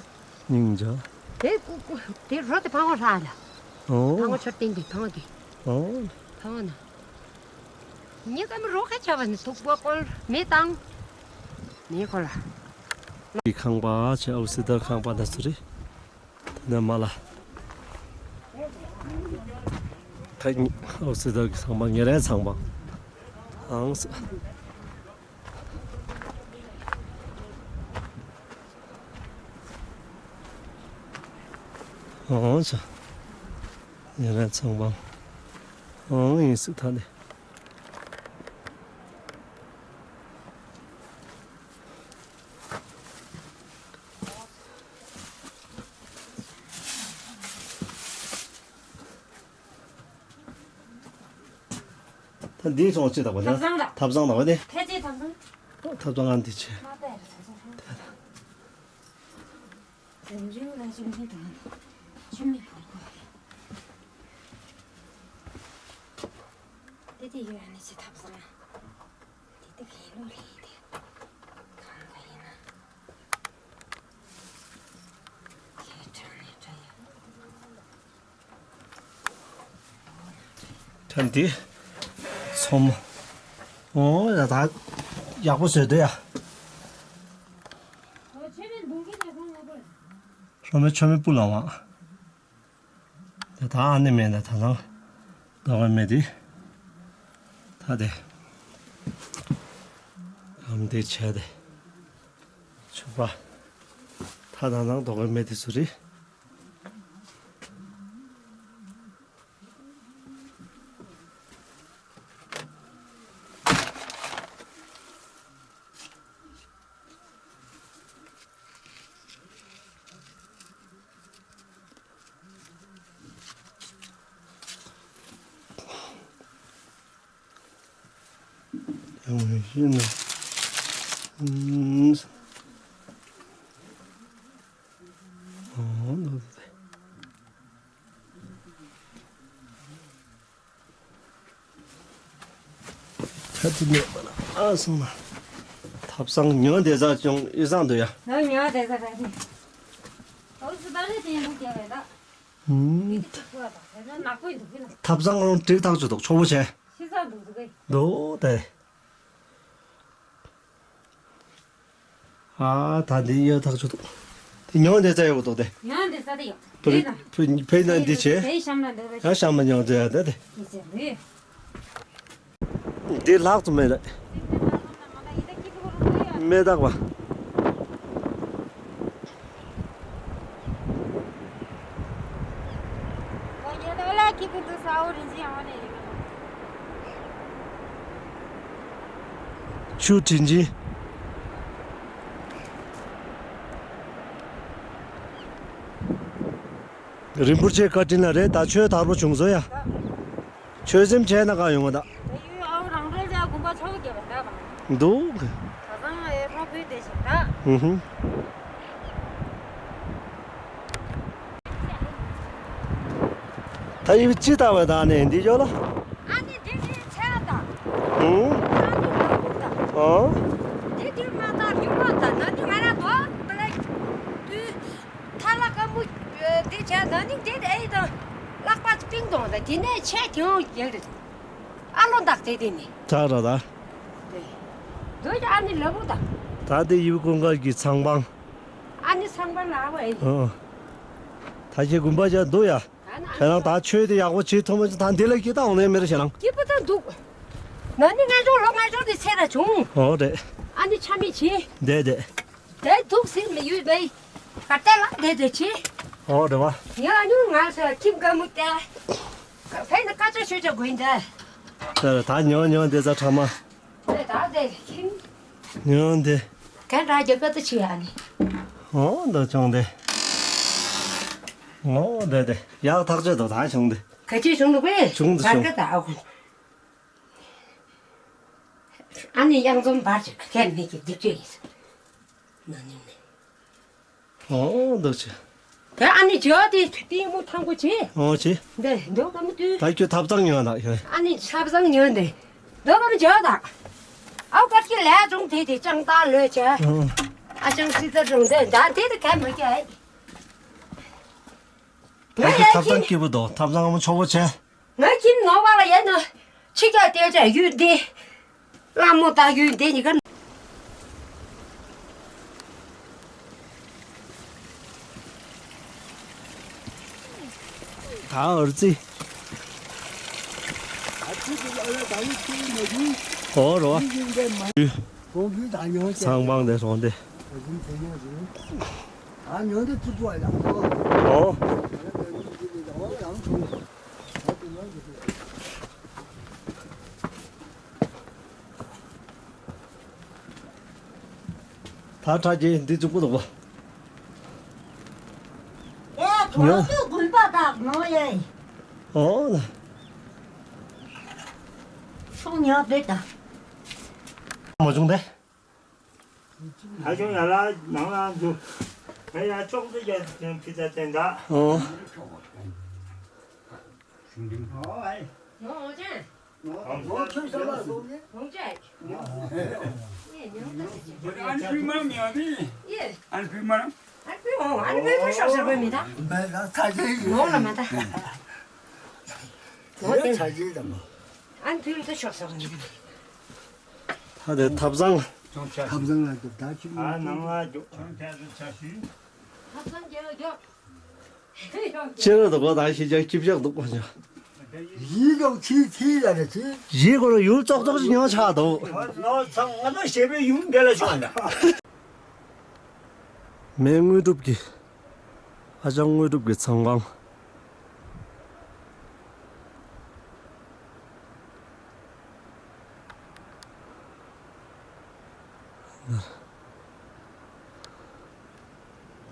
སྙིང་རྗེ། དེ་ཀུ་ཀུ་དེ་རོ་དེ་ཕང་བ་ཧྲ་ལ། ཨོ། ཕང་བ་ཆོར་བསྟན་དེ་ཕང་བ་དེ། ཨོ། ཕང་བ་ན། ཉེ་ཀ་མི་རོ་ཁ་ཆ་བ་ནི་ཐུག་པོ་ཀོལ་མེ་བཏང་། མེ་ཁོ་ལ། ཁང་པ་ཆེ་ཨའུ་སི་ད་ཁང་པ་ད་སུ་རི། དེ་ནས་མ་ལ། ད་ཨའུ་སི་ད་གི་ཚང་པ་ཉེ་རན་ཚང་པ། ཨང་སི། ཨང་ས། ཉེ་རན་ཚང་པ། ཨང་ཡིན་སི་ད་ནི། ད་འདིའི་ཚོང་ཅི་དག་པ་ད། ཐབ་ཚང་ལ། ཐབ་ཚང་དག་པ་དེ། ཕལ་ཆེར་ཐབ་ཚང་། ཐབ་ཚང་ཨ་འདི་ཆེ། མ་པས་རེད་ཐབ་ཚང་ཧྲང་། འཛིན་རིམ་ལ་ཞུགས་མཁན་དང་། ཆུ་མིག་བོང་གོ། དེ་དེ་ཡོད་ནི་ཆེ་ཐབ་ཚང་། དེ་དེ་གའི་ལོ་རེད་དེ། གང་ག་ཡིན་ན། ཁྱེད་དྲང་ནས་དྲ་ཡ། ཐོན་ཏེ། ཚོམ། ཨོ་ཡ་ད། ཡག་པོ་བཟོས་འདུག་ཡ། རོ་མའི་ཆོ་མའི་སྤུ་ལ་བ། དེ་ད་ཨ་ནི་མེད་ན་ད་ལང་། ད་བ་མེད་དེ། ད་དེ། ཨམ་དེ་བྱས་དེ། ཆོ་པ། ད་ད་ལང་དོག་པའི་མེད་དེ་སུ་རེད། ཡང་མི་ཤེས་ན། ཨུམ། ཨོ་ནོ། ཆ་དེ་མེད་པ་ལ་ཨ་སོང་ན། ཐབ་ཚང་ཉོ་བདེ་ས་ཅུང་ཨི་སང་འདུག་ཡ། ང་ཉོ་བདེ་ས་ར་དེ། ཨོ་སི་པ་ལེ་དེ་ཡང་རྒྱ་བས་ད། ཨུམ། ཐབ་ཚང་རང་འགྲིག་ཐག་ཆོད་འདུག་ཆོག་པོ་བྱས། ཤི་ས་འདུག་འདུག་གི། འདུག་དེ། ཨ་ད་འདི་ཡོད་ཐག་ཆོད་འདུག་དེ་ཉོ་འདི་རྩ་ཡོད་འདུག་དེ། ཉོ་འདི་རྩ་དེ་ཡོད། ཕུ་རི་ཕུ་ཕུ་ན་འདི་བྱས། དེ་ཤམ་ལ་འདི་རེད། ཡང་ཤམ་ལ་ཉོ་འདི་ཡ་དེ་དེ། དེ་ཟེར་འདི། འདི་ལྷག་ཙམ་མེད་རེད། མེ་སྟག་པ། ཆུ་དྲིན་ཆེན། རིན་པོ་ཆེ་བཀའ་དྲིན་ལ་རེད། ད་ཆོས་དར་པོ་བྱུང་སོང་ཡ། ཆོས་སེམས་བྱས་ན་གང་ཡོང་བ་ད། དེ་ཡུལ་ཨའོ་རང་གྲོལ་ཅག་དགོན་པ་ཆོག་རྒྱབ་པ་འདྲ་བ། འདུག་ད་ཚང་ཨེ་ཧྲོ་ཕུའི་དེ་ཞིག་ད། ཧུ་ཧུ། ད་ཡུལ་ཅི་ལྟ་བ་ད་ནས་འདི་ཡོད་ལ། ཨ་ནི་འདི་འདི་ཆ་ད། ཧུ། ཨ་ནི་ལ་ཧུ་ད། ཨོ། འདི་འདི་མ་ད་ཡུལ་མ་ད་ན་ནི་ང་རང་དོ་པ་ལ་དུས། ཐ་ལ་ཀ་མུ། དེ་བྱས་ན་ནི་དེ་ཨེ་དང་། ལག་པ་པིང་ཏོང་དང་དེ་ནས་ཆེ་དེའང་ཡག་རེད། ཨ་ལོ་འདག་དེ་དེ་ནི། ད་ར་ད། འདོད་ཀྱི་ཨ་ནི་ལ་བུ་དང་། ད་དེ་ཡུལ་ཀུན་དགའ་གི་ཚང་པང་། ཨ་ནི་ཚང་པང་ལ་ཨ་བ་ཨེ། ཨོ། ད་ཁྱེད་དགོན་པ་ཅག་འདུག་ཡ། ཁྱེད་རང་ད་ཆོས་དེ་ཡག་པོ་བྱེད་ཐུབ་མ་བྱུང་ད་འདི་ལ་སྐྱིད་ད་འོང་ནས་མེད་ར་ཁྱེད་རང་། སྐྱིད་པོ་ད་འདུག་ན་ནི་ང་ཚོ་ལོ་ང་ཚོ་དེ་ཚེ་ར་བྱུང་། ཨོ་རེད། ཨ་ནི་ཆ་མི་བྱེད། དེ་དེ། དེ་འདུག་ཟེར་མི་ཡོད་པས། ག་ཏེ་ལ་དེ་དེ་ཆེ། ཨོ་རེད་བ། ཡ་ཉུང་ང་ཚོ་ཁྱིམ་དཀའ་མོ་དེ། ཕན་ན་ཀ་ཅོ་ཆོས་ཅོ་དགོས་འདི། དེ་ད་ཉོ་ཉོ་དེ་ཚ་ཁྲ་མ། དེ་ད་དེ་ཁྱིམ། ཉོ་དེ། གན་ར་རྒྱ་ཀ་ཏི་ཆེ་ཨ་ནི། ཨོ་འདི་ཆུང་དེ། ཨོ་དེ་དེ་ཡག་ཐག་ཆོད་དོ་ད་ཆུང་དེ། ག་ཅི་བྱུང་འདུག་པས། བྱུང་འདུག་བྱུང་། ད་ག་ད་ཨ་ཁུ། ཨ་ནི་གཡང་འཛོམས་བར་གྱི་ཁས་མི་གི་སྡིག་ཅན་ཡིན། ན་ནིང་ནས། ཨོ་འདུག་ཆེ། དེ་ཨ་ནི་ཇོ་དེ་ཏིང་མོ་ཐང་གོ་ཆེ། ཨོ་ཆེ། འདི་འདོ་ག་མོ་དུ། ད་ཁྱོད་ཐབ་ཚང་ཉོ་ན་ཡོད། ཨ་ནི་ཐབ་ཚང་ཉོ་འདི། འདོ་ག་མོ་ཇོ་ད། ཨའོ་ཀར་གྱི་ལས་ཅུང་དེ་དེ་ཅང་ད་ལོས་ཆེ། ཨོ། ཨ་ཅང་སི་ད་ཅུང་དེ་ད་དེ་དེ་ག་མོ་ཀྱ། ད་ཁྱོད་ཐབ་ཚང་སྐྱིད་པོ་འདུག་ཐབ་ཚང་མོ་ཆོག་པོ་ཆེ། ང་ཁྱིམ་ནོར་བ་ལ་ཡིན་ན། ཕྱི་རྒྱལ་དེ་ཚ་ཡུལ་འདི། ལ་མོ་ད་ཡུལ་འདི་ཉི་ག་ད་ཨར་ཙི། ཨོ་རོ། ཚང་པང་དེ་སོང་དེ། ཨོ། ད་ཁྲ་རྒྱས་འདི་བཙུགས་པོ་འདུག་པ། ཨེ་གོང་དུ་དགོན་པ་དག་ནོ་ཡེ། ཨོ། ཤོང་ཉག་དེ་དང་། མ་བྱུང་དེ། ཨ་ཅོ་ཡ་ལ་ནང་ལ་འདུག་ཨེ་ཡ་ཅོག་ཏུ་རྒྱ་ཕི་ཚ་བསྟན་ད། ཨོ། ཨོ་ཨེ། ཨོ་ཨོ་ཅན། ཨོ་ཁྱོད་ས་ལ་སོང་ནས། ཨོ་ཅན། ཨེ་ཉོ་ད་ཅི། ཨན་ཕི་མ་མི་ཨ་ནི། ཨེ། ཨན་ཕི་མ། ཨན་ཕི་ཨོ་ཨན་ཕི་ཁོ་ཤོག་ཟེར་བ་མི་ད། མེད་ན་ཚ་ཅེ་ཡིན། ནོར་ལ་མ་ད། ནོར་དེ། ཚ་ཅེ་དང་། ཨན་ཕི་ད་ཤོག་ཟེར་བ་མི་ད། ད་དེ་ཐབ་ཚང་། ཐབ་ཚང་ལ་རྒྱོབ་ད་ཁྱིམ། ཨ་ནང་ལ་རྒྱོབ། ཐབ་ཚང་རྒྱོབ་རྒྱོབ། ཁྱེད་རང་དང་གོ་ད་ཤེས་ཀྱང་སྐྱིབ་ཤག་འདུག་པ་ཉོ། ཡིད་ཀྱང་ཆེས་ཆེས་ལ་རེ་ཆེ། ཡིད་ཀོ་ལ་ཡུལ་ཙོག་ཙོག་ཅིག་ཉོ་ཆག་འདུག་ལོ་ཚང་ང་ཚོ་ཞེ་པོའི་ཡུལ་འདི་ལ་བྱུང་ད། མེ་དངོས་གྲུབ་ཀྱི། ཨ་ཅག་དངོས་གྲུབ་ཀྱི་ཚང་ཁང་།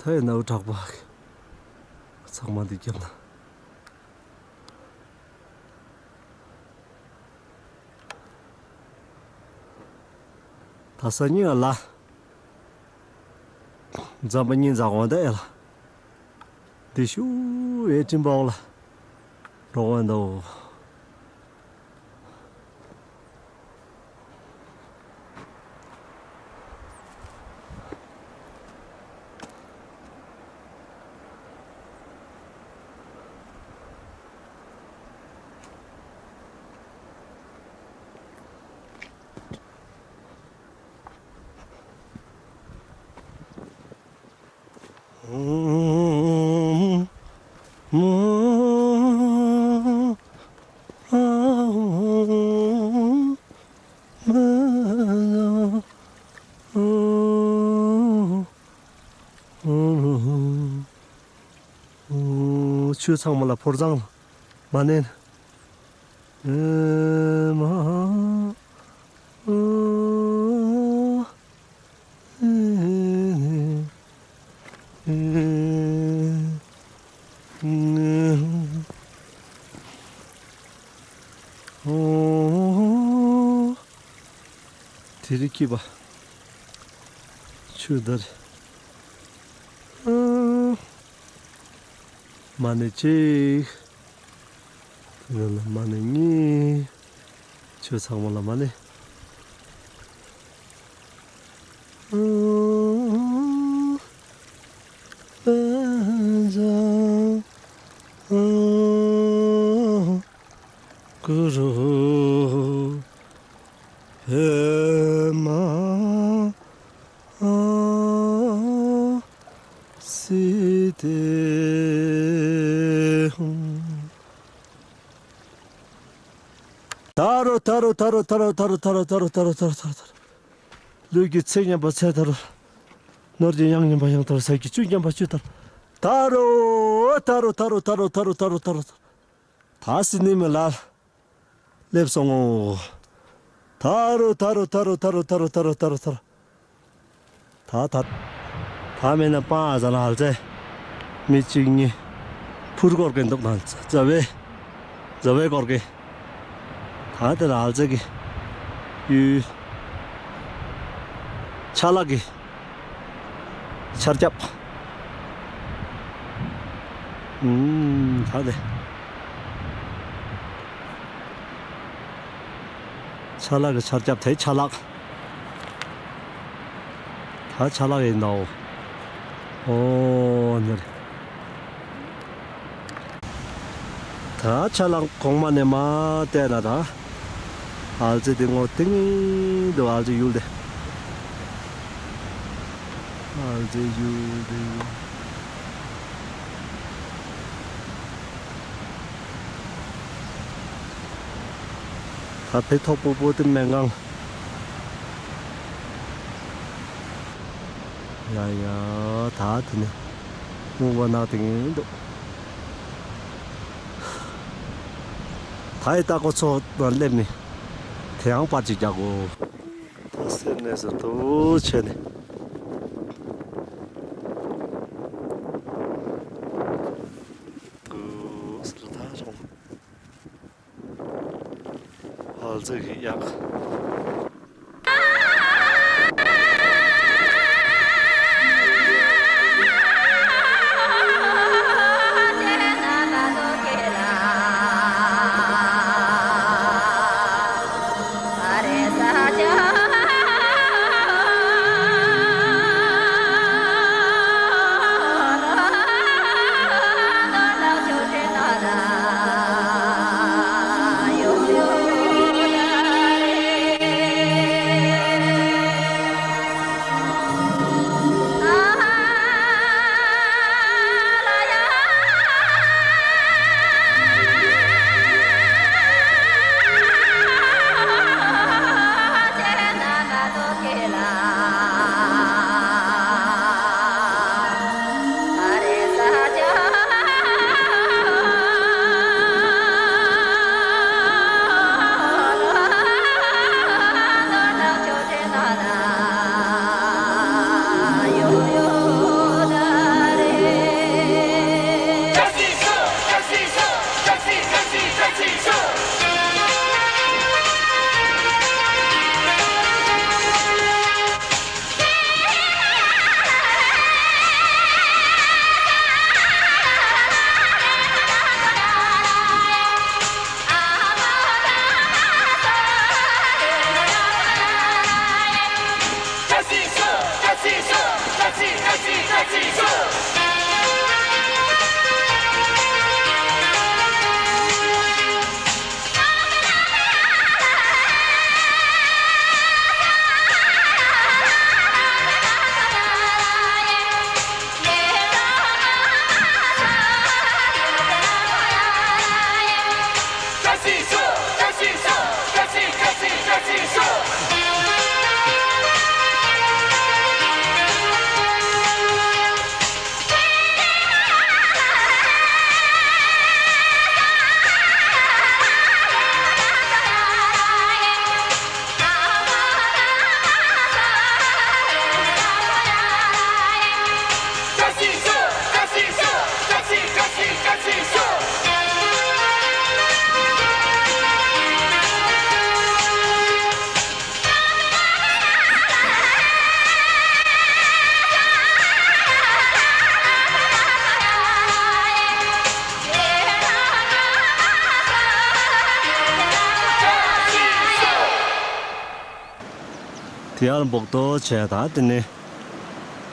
ད་ཡིན་ནའུ་དྲག་པ། ཚང་མ་འདི་རྒྱབ་ན། ད་སང་ཉིན་ལ། འཛམ་བུ་གླིང་འཛམ་གོང་དེ་ལ། འདི་ཤུ་ཨེ་ཀྲིན་པའོ་ལ། འགྲོ་བ་འདུག་ཆོས་ཚང་མ་ལ་ཕོར་ཚང་མ་ནན། ཨེ་མ། དེ་རིང་སྐྱིད་པ། ཆུ་འདར། མ་ཎི་གཅིག། དེ་ནས་མ་ཎི་གཉིས། ཆོས་ཚང་མ་ལ་མ་ཎི། ད་རུ་ད་རུ། ལུས་ཀྱི་ཚེ་ངན་པ་ཚེ་ད་རུ། ནོར་གྱི་གཡང་ངན་པ་གཡང་ད་རུ། ཟས་ཀྱི་བཅུད་ངན་པ་བཅུད་ད་རུ། ད་རུ་ད་རུ། ད་སྲིད་ནི་མི་ལ་སླེབས་སོང་ངོ་། ད་རུ་ད་རུ། ད་ད། ད་མེད་ན་པང་ཨ་ཟ་ན་ཧལ་ཙེ། མི་གཅིག་གཉིས། ཕུར་སྐོར་གི་འདུག་ན་ཛ་བེ། ཛ་བེ་སྐོར་གི། ད་དེ་ལ་ཧལ་ཙེ་གི། ཡུལ། ཆ་ལག་གི། ཆར་ཁྱབ། ཨུམ། ད་དེ། ཆ་ལག་གི་ཆར་ཁྱབ་དེ་ཆ་ལག་ད་ཆ་ལག་ཡིན་ནོ། ཨོ་ནི་རེད། ད་ཆ་ལག་གོང་མ་ནས་མར་བལྟས་ན་ད། ཨལ་ཙི་དེ་ངོ་ཏིང་ངེ་འདུག་ཨལ་ཙི་ཡུལ་དེ། ཨལ་ཙི་ཡུལ་དེ། ད་བེ་ཐོག་པོ་པོ་དེ་སྨན་ཁང་། ཡ་ཡ། ད་དེ་ནས་སྔོན་པ་ནག་དེ་ངེ་འདུག་ད་ཡི་ལྟ་ཀོ་ཚོ་དང་སླེབས་ནས་དེ་ཡང་པར་ཅིག་རྒྱག་གོ། ད་སེར་གནས་སུ་ཐུག་བྱས་ནས། ཐུག་སེར་ད་རུང་། ཨལ་ཙི་གི་གཡག་དེ་ཡར་འབོག་ཏོ་བྱས། ད་དེ་ནས་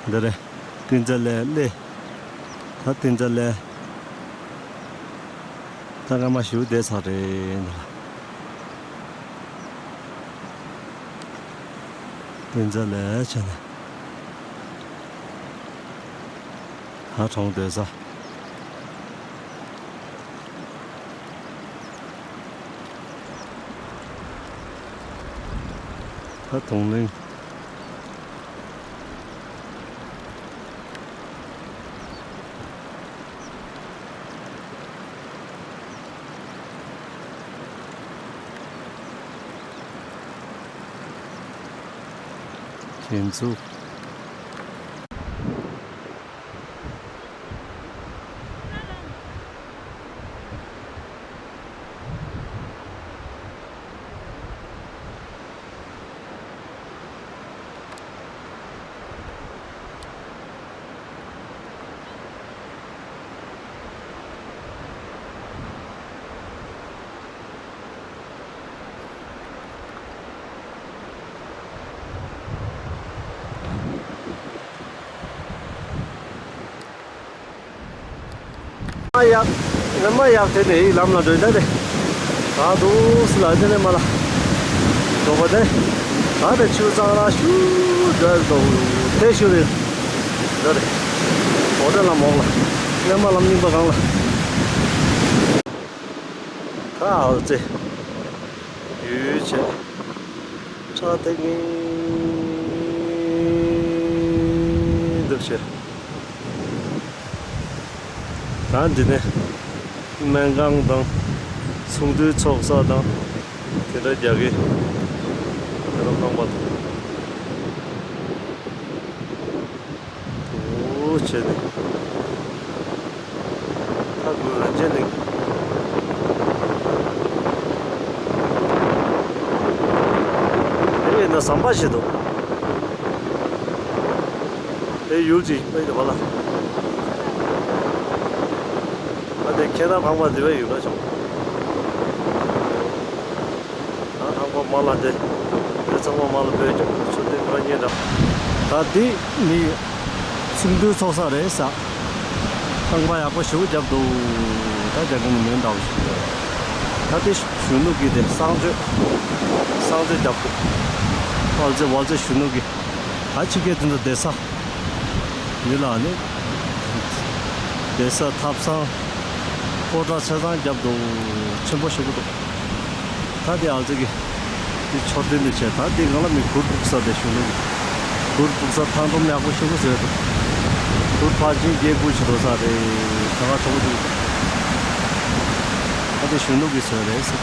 འདི་རེད། ཏིན་ཙ་ལའི་གླེ། ད་ཏིན་ཙ་ལའི། ད་སྔ་མ་ཞུ་བསྡད་ཚར་རེད། ཏིན་ཙ་ལའི་བྱས་ནས། ད་གྲོང་སྡོད་ས། ད་དུང་གླིང་། ཁྱེད་ཚོ། མ་ཡག་མ་ཡག་དེ་ནས་ལམ་ལ་འགྲོ་ཡིན་ད་དེ། ད་འདུག་སི་ལ་དེ་ནས་མ་ལ། འགྲོ་བ་དེ། ད་དེ་ཆུ་གཙང་ར་ཤུ་འགྲོ་ཡ་འདུག་དེ་ཤུ་རེད། འདི་རེད། འོ་དེ་ལ་མོག་ལ། སླེ་མ་ལམ་རྙིང་པ་གང་ལ། ད་ཨལ་ཙེ། ཡུལ་ཆེ། ཁྲག་ཐིག་ངེས་འདུག་ཆེ། ད་འདི་ནས་སྨན་ཁང་དང་ཚོགས་འདུའི་ཚོགས་ས་དང་དེ་འདྲ་རྒྱག་གི། དེ་རུ་ཁང་པ་དང་། འོ་བྱས་ནས་ད་དགོས་རང་བྱས་ནས། ཨེ་ན་ཟམ་པ་ཞིག་འདུག་དེ་ཡུལ་གྱི་དཔེ་ཡོད་པ་ལ། ད་དེ་ཁྱེད་རང་ཁང་པ་འདི་བས་ཡོད་ན་ཆོག་ད་ཁང་པ་མ་ལ་དེ། དེ་ཚང་མ་མ་ལ་བས་ཀྱང་ཆུ་དེ་ཁ་ཉེ་འདྲ། ད་དེ་ནི་ཚོགས་འདུའི་ཚོགས་ས་རེད་ས། ཁང་པ་ཡག་པོ་ཞེ་པོ་བརྒྱབ་འདུག་ད་རྒྱ་གུང་ནི་མེད་འདྲ་བོ་ཞིག་ད་དེ་གཞོན་ནུ་གི་དེ་གསང་སྤྱོད། གསང་སྤྱོད་རྒྱབ་ཀྱི། ཨལ་ཙེ་ཝལ་ཙེ་གཞོན་ནུ་གི། ད་ཕྱི་རྒྱལ་དེ་ཚོ་བསྡད་ས། ཡུལ་ལ་ནི། བསྡད་ས་ཐབ་ཚང་། སྤོ་བྲ་ཆ་ཚང་རྒྱབ་འདུག་ཆེན་པོ་ཞེ་པོ་འདུག་ད་དེ་ཨལ་ཙེ་གི། དེ་མཆོད་རྟེན་དེ་བྱས། ད་དེ་གང་ལ་མི་གུར་སྤུག་ས་དེ་གཞོན་ནུ་གི། གུར་སྤུག་ས་ཐང་སྒྲོམ་ཡག་པོ་ཞེ་པོ་བཟོས་འདུག་གུར་ཕར་ཕྱིན་སྐྱེལ་དགོས་ཀྱི་འགྲོ་ས་རེད། ད་ག་གྲོགས་འདུག་ད་དེ་གཞོན་ནུ་གི་བཟོས་རེད་ཟེར།